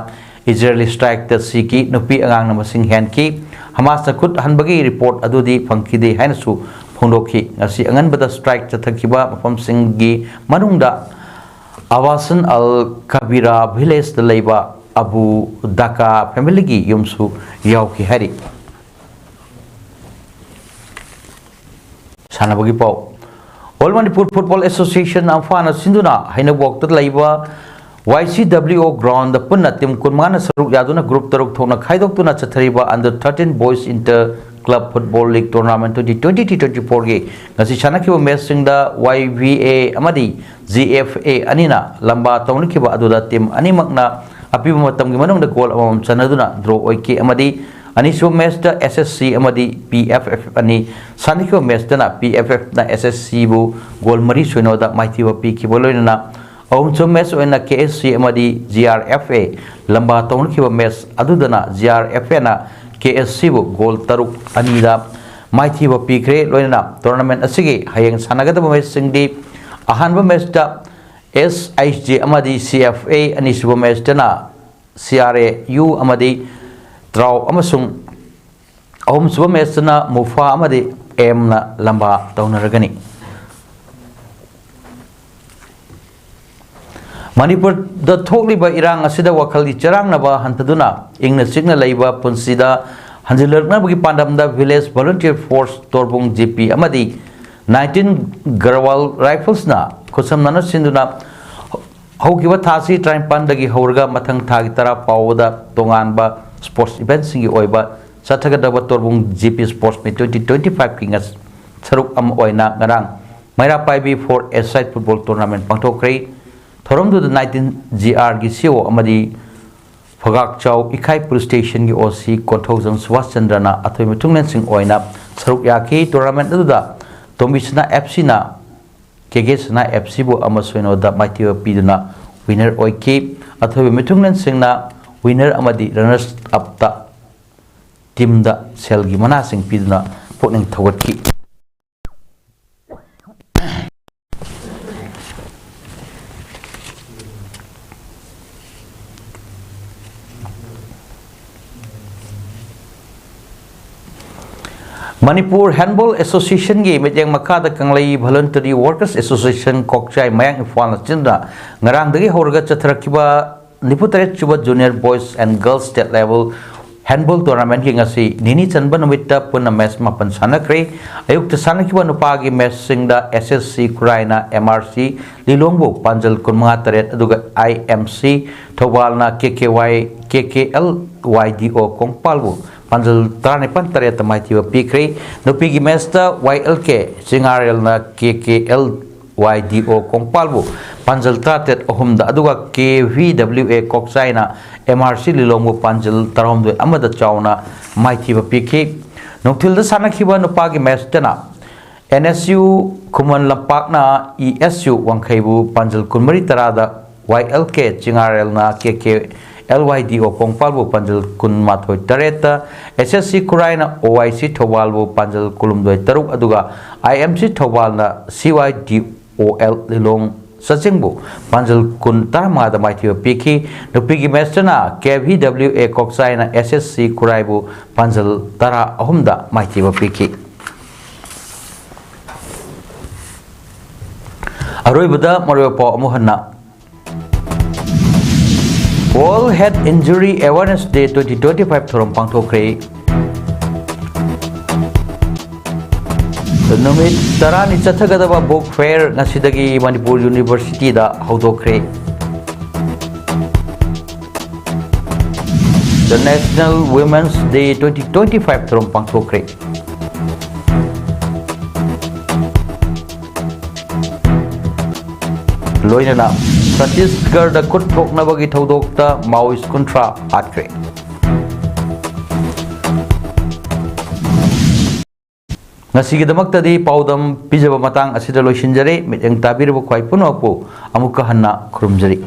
ꯏꯖꯔꯦꯂꯤ ꯁ꯭ꯇ꯭ꯔꯥꯏꯛꯇ ꯁꯤꯈꯤ꯫ ꯅꯨꯄꯤ ꯑꯉꯥꯡꯅ ꯃꯁꯤꯡ ꯍꯦꯟꯈꯤ꯫ ꯍꯃꯥꯁꯅ ꯈꯨꯠ ꯍꯟꯕꯒꯤ ꯔꯤꯄꯣꯔꯠ ꯑꯗꯨꯗꯤ ꯐꯪꯈꯤꯗꯦ ꯍꯥꯏꯅꯁꯨ ꯐꯣꯡꯗꯣꯛꯈꯤ꯫ ꯉꯁꯤ ꯑꯉꯟꯕꯗ ꯁ꯭ꯇ꯭ꯔꯥꯏꯛ ꯆꯠꯊꯈꯤꯕ ꯃꯐꯝꯁꯤꯡꯒꯤ ꯃꯅꯨꯡꯗ ꯑꯕꯥꯁꯟ ꯑꯜ ꯀꯕꯤꯔꯥ ꯚꯤꯂꯦꯖꯇ ꯂꯩꯕ ꯑꯕꯨ ꯗꯥꯀꯥ ꯐꯦꯃꯤꯂꯤꯒꯤ ꯌꯨꯝꯁꯨ ꯌꯥꯎꯈꯤ ꯍꯥꯏꯔꯤ꯫ ꯁꯥꯟꯅꯕꯒꯤ ꯄꯥꯎ꯫ ꯑꯣꯜ ꯃꯅꯤꯄꯨꯔ ꯐꯨꯠꯕꯣꯜ ꯑꯦꯁꯣꯁꯤꯌꯦꯁꯟ, ꯑꯝꯐꯥꯅ ꯁꯤꯟꯗꯨꯅ ꯍꯩꯅꯧꯕꯣꯛꯇ ꯂꯩꯕ ꯋꯥꯏ ꯁꯤ ꯗꯕ꯭ꯂꯤꯎ ꯑꯣ ꯒ꯭ꯔꯥꯎꯟꯗ ꯄꯨꯟꯅ ꯇꯤꯝ ꯀꯨꯟꯃꯉꯥꯅ ꯁꯔꯨꯛ ꯌꯥꯗꯨꯅ ꯒ꯭ꯔꯨꯞ ꯇꯔꯨꯛ ꯊꯣꯛꯅ ꯈꯥꯏꯗꯣꯛꯇꯨꯅ ꯆꯠꯊꯔꯤꯕ under thirteen boys inter club football league tournament twenty twenty twenty ꯐꯣꯔꯒꯤ ꯉꯁꯤ ꯁꯥꯟꯅꯈꯤꯕ ꯃꯦꯆꯁꯤꯡꯗ ꯋꯥꯏ ꯚꯤ ꯑꯦ ꯑꯃꯗꯤ ꯖꯤ ꯑꯦꯐ ꯑꯦ ꯑꯅꯤꯅ ꯂꯝꯕꯥ ꯇꯧꯅꯈꯤꯕ ꯑꯗꯨꯗ ꯇꯤꯝ ꯑꯅꯤꯃꯛꯅ ꯑꯄꯤꯕ ꯃꯇꯝꯒꯤ ꯃꯅꯨꯡꯗ ꯒꯣꯜ ꯑꯃꯃꯝ ꯆꯟꯅꯗꯨꯅ ꯗ꯭ꯔꯣ ꯑꯣꯏꯈꯤ ꯑꯃꯗꯤ ꯑꯅꯤꯁꯨꯕ ꯃꯦꯆꯇ ꯑꯦꯁ ꯑꯦꯁ ꯁꯤ ꯑꯃꯗꯤ ꯄꯤ ꯑꯦꯐ ꯑꯦꯐ ꯑꯅꯤ ꯁꯥꯟꯅꯈꯤꯕ ꯃꯦꯆꯇꯅ ꯄꯤ ꯑꯦꯐ ꯑꯦꯐꯅ ꯑꯦꯁ ꯑꯦꯁ ꯁꯤꯕꯨ ꯒꯣꯜ ꯃꯔꯤ ꯁꯣꯏꯅꯣꯗ ꯃꯥꯏꯊꯤꯕ ꯄꯤꯈꯤꯕ ꯂꯣꯏꯅꯅ ꯑꯍꯨꯝꯁꯨꯕ ꯃꯦꯆ ꯑꯣꯏꯅ ꯀꯦ ꯑꯦꯁ ꯁꯤ ꯑꯃꯗꯤ ꯖꯤ ꯑꯥꯔ ꯑꯦꯐ ꯑꯦ ꯂꯝꯕꯥ ꯇꯧꯅꯈꯤꯕ ꯃꯦꯆ ꯑꯗꯨꯗꯅ ꯖꯤ ꯑꯥꯔ ꯑꯦꯐ ꯑꯦꯅ ꯀꯦ ꯑꯦꯁ ꯁꯤꯕꯨ ꯒꯣꯜ ꯇꯔꯨꯛ ꯑꯅꯤꯗ ꯃꯥꯏꯊꯤꯕ ꯄꯤꯈ꯭ꯔꯦ꯫ ꯂꯣꯏꯅꯅ ꯇꯣꯔꯅꯥꯃꯦꯟ ꯑꯁꯤꯒꯤ ꯍꯌꯦꯡ ꯁꯥꯟꯅꯒꯗꯕ ꯃꯦꯆꯁꯤꯡꯗꯤ ꯑꯍꯥꯟꯕ ꯃꯦꯆꯇ ꯑꯦꯁ ꯑꯩꯆ ꯖꯦ ꯑꯃꯗꯤ ꯁꯤ ꯑꯦꯐ ꯑꯦ, ꯑꯅꯤꯁꯨꯕ ꯃꯦꯆꯇꯅ ꯁꯤ ꯑꯥꯔ ꯑꯦ ꯌꯨ ꯑꯃꯗꯤ ꯇ꯭ꯔꯥꯎ ꯑꯃꯁꯨꯡ ꯑꯍꯨꯝꯁꯨꯕ ꯃꯦꯆꯇꯅ ꯃꯨꯐꯥ ꯑꯃꯗꯤ ꯑꯦꯝꯅ ꯂꯝꯕꯥ ꯇꯧꯅꯔꯒꯅꯤ꯫ ꯃꯅꯤꯄꯨꯔꯗ ꯊꯣꯛꯂꯤꯕ ꯏꯔꯥꯡ ꯑꯁꯤꯗ ꯋꯥꯈꯜꯒꯤ ꯆꯔꯥꯡꯅꯕ ꯍꯟꯊꯗꯨꯅ ꯏꯪꯅ ꯆꯤꯛꯅ ꯂꯩꯕ ꯄꯨꯟꯁꯤꯗ ꯍꯟꯖꯤꯜꯂꯛꯅꯕꯒꯤ ꯄꯥꯟꯗꯝꯗ Village Volunteer Force ꯇꯣꯔꯕꯨꯡ G P ꯑꯃꯗꯤ nineteen Garhwal Riflesꯅ ꯈꯨꯠꯁꯝꯅꯅ ꯁꯤꯟꯗꯨꯅ ꯍꯧꯈꯤꯕ ꯊꯥꯁꯤ ꯇꯔꯥꯅꯤꯄꯥꯟꯗꯒꯤ ꯍꯧꯔꯒ ꯃꯊꯪ ꯊꯥꯒꯤ ꯇꯔꯥ ꯐꯥꯎꯕꯗ ꯇꯣꯉꯥꯟꯕ sports eventꯁꯤꯡꯒꯤ ꯑꯣꯏꯕ ꯆꯠꯊꯒꯗꯕ ꯇꯣꯔꯕꯨꯡ G P Sports Meet twenty twenty-fiveꯀꯤ ꯁꯔꯨꯛ ꯑꯃ ꯑꯣꯏꯅ ꯉꯔꯥꯡ ꯃꯩꯔꯥ ꯄꯥꯏꯕꯤ four-a-side football tournament ꯄꯥꯡꯊꯣꯛꯈ꯭ꯔꯦ꯫ ꯊꯧꯔꯝꯗꯨꯗ nineteen G Rꯒꯤ C O ꯑꯃꯗꯤ ꯐꯒꯥꯛꯆꯥꯎ ꯏꯈꯥꯏ police stationꯒꯤ O C Konthoujam Subhas ꯆꯟꯗ꯭ꯔꯅ ꯑꯊꯣꯏ ꯃꯤꯊꯨꯡꯂꯦꯟꯁꯤꯡ ꯑꯣꯏꯅ ꯁꯔꯨꯛ ꯌꯥꯈꯤ꯫ Tournament ꯑꯗꯨꯗ ꯇꯣꯝꯕꯤꯁꯅꯥ F Cꯅ K K ꯁꯅꯥ F Cꯕꯨ ꯑꯃ ꯁꯣꯏꯅꯣꯗ ꯃꯥꯏꯊꯤꯕ ꯄꯤꯗꯨꯅ winner ꯑꯣꯏꯈꯤ꯫ ꯑꯊꯣꯏꯕ ꯃꯤꯊꯨꯡꯂꯦꯟꯁꯤꯡꯅ winner ꯑꯃꯗꯤ runners upꯇ teamꯗ ꯁꯦꯜꯒꯤ ꯃꯅꯥꯁꯤꯡ ꯄꯤꯗꯨꯅ ꯄꯨꯛꯅꯤꯡ ꯊꯧꯒꯠꯈꯤ꯫ ꯃꯅꯤꯄꯨꯔ Handball Associationꯒꯤ ꯃꯤꯠꯌꯦꯡ ꯃꯈꯥꯗ ꯀꯪꯂꯩ Voluntary Workers Association ꯀꯣꯛꯆꯥꯏ ꯃꯌꯥꯡ ꯏꯝꯐꯥꯜꯅ ꯆꯤꯟꯗꯨꯅ ꯉꯔꯥꯡꯗꯒꯤ ꯍꯧꯔꯒ ꯆꯠꯊꯔꯛꯈꯤꯕ ꯅꯤꯐꯨ ꯇꯔꯦꯠ ꯁꯨꯕ Junior Boys and Girls State Level Handball Tournamentꯀꯤ ꯉꯁꯤ ꯅꯤꯅꯤ ꯆꯟꯕ ꯅꯨꯃꯤꯠꯇ ꯄꯨꯟꯅ match ꯃꯥꯄꯟ ꯁꯥꯟꯅꯈ꯭ꯔꯦ꯫ ꯑꯌꯨꯛꯇ ꯁꯥꯟꯅꯈꯤꯕ ꯅꯨꯄꯥꯒꯤ matchꯁꯤꯡꯗ S S C ꯈꯨꯔꯥꯏꯅ M R C ꯂꯤꯂꯣꯡꯕꯨ ꯄꯥꯟꯖꯜ ꯀꯨꯟꯃꯉꯥ ꯇꯔꯦꯠ, ꯑꯗꯨꯒ I M C ꯊꯧꯕꯥꯜꯅ K K Y, K K L Y D O ꯀꯣꯡꯄꯥꯜꯕꯨ ꯄꯥꯟꯖꯜ ꯇꯔꯥꯅꯤꯄꯥꯟ ꯇꯔꯦꯠꯇ ꯃꯥꯏꯊꯤꯕ ꯄꯤꯈ꯭ꯔꯦ꯫ ꯅꯨꯄꯤꯒꯤ matchꯇ Y L K ꯆꯤꯡꯉꯥꯔꯦꯜꯅ K K L Y D O ꯀꯣꯡꯄꯥꯜꯕꯨ ꯄꯥꯟꯖꯜ ꯇꯔꯥꯇꯔꯦꯠ ꯑꯍꯨꯝꯗ, ꯑꯗꯨꯒ K V W A ꯀꯣꯛꯆꯥꯏꯅ M R C ꯂꯤꯂꯣꯡꯕꯨ ꯄꯥꯟꯖꯜ ꯇꯔꯥꯍꯨꯝꯗꯣꯏ ꯑꯃꯗ ꯆꯥꯎꯅ ꯃꯥꯏꯊꯤꯕ ꯄꯤꯈꯤ꯫ ꯅꯨꯡꯊꯤꯜꯗ ꯁꯥꯟꯅꯈꯤꯕ ꯅꯨꯄꯥꯒꯤ matchꯇꯅ N S U ꯈꯨꯃꯟ ꯂꯝꯄꯥꯛꯅ E S U ꯋꯥꯡꯈꯩꯕꯨ ꯄꯥꯟꯖꯜ ꯀꯨꯟꯃꯔꯤ ꯇꯔꯥꯗ, Y L K ꯆꯤꯡꯉꯥꯔꯦꯜꯅ K K L Y D O ꯀꯣꯡꯄꯥꯜꯕꯨ ꯄꯥꯟꯖꯜ ꯀꯨꯟꯃꯥꯊꯣꯏ ꯇꯔꯦꯠꯇ, S S C ꯈꯨꯔꯥꯏꯅ O I C ꯊꯧꯕꯥꯜꯕꯨ ꯄꯥꯟꯖꯜ ꯀꯨꯟꯍꯨꯝꯗꯣꯏ ꯇꯔꯨꯛ, ꯑꯗꯨꯒ I M C ꯊꯧꯕꯥꯜꯅ C Y D O L ꯂꯤꯂꯣꯡ ꯆꯆꯤꯡꯕꯨ ꯄꯥꯟꯖꯜ ꯀꯨꯟ ꯇꯔꯥꯃꯉꯥꯗ ꯃꯥꯏꯊꯤꯕ ꯄꯤꯈꯤ꯫ ꯅꯨꯄꯤꯒꯤ matchꯇꯅ K V W A ꯀꯣꯛꯆꯥꯏꯅ S S C ꯈꯨꯔꯥꯏꯕꯨ ꯄꯥꯟꯖꯜ ꯇꯔꯥ ꯑꯍꯨꯝꯗ ꯃꯥꯏꯊꯤꯕ ꯄꯤꯈꯤ꯫ ꯑꯔꯣꯏꯕꯗ ꯃꯔꯨꯑꯣꯏꯕ ꯄꯥꯎ ꯑꯃꯨꯛ ꯍꯟꯅ꯫ World Head Injury Awareness Day twenty twenty-five ꯊꯧꯔꯝ ꯄꯥꯡꯊꯣꯛꯈ꯭ꯔꯦ꯫ ꯅꯨꯃꯤꯠ ꯇꯔꯥꯅꯤ ꯆꯠꯊꯒꯗꯕ book fair ꯉꯁꯤꯗꯒꯤ ꯃꯅꯤꯄꯨꯔ ꯌꯨꯅꯤꯚꯔꯁꯤꯇꯤꯗ ꯍꯧꯗꯣꯛꯈ꯭ꯔꯦ꯫ The National Women's Day twenty twenty-five ꯊꯧꯔꯝ ꯄꯥꯡꯊꯣꯛꯈ꯭ꯔꯦ꯫ ꯂꯣꯏꯅꯅ ꯆꯇꯤꯁꯒꯔꯗ ꯈꯨꯠ ꯊꯣꯛꯅꯕꯒꯤ ꯊꯧꯗꯣꯛꯇ Maoist ꯀꯨꯟꯊ꯭ꯔꯥ ꯍꯥꯠꯈ꯭ꯔꯦ꯫ ꯉꯁꯤꯒꯤꯗꯃꯛꯇꯗꯤ ꯄꯥꯎꯗꯝ ꯄꯤꯖꯕ ꯃꯇꯥꯡ ꯑꯁꯤꯗ ꯂꯣꯏꯁꯤꯟꯖꯔꯦ꯫ ꯃꯤꯠꯌꯦꯡ ꯇꯥꯕꯤꯔꯕ ꯈ꯭ꯋꯥꯏ ꯄꯨꯝꯅꯃꯛꯄꯨ ꯑꯃꯨꯛꯀ ꯍꯟꯅ ꯈꯨꯔꯨꯝꯖꯔꯤ꯫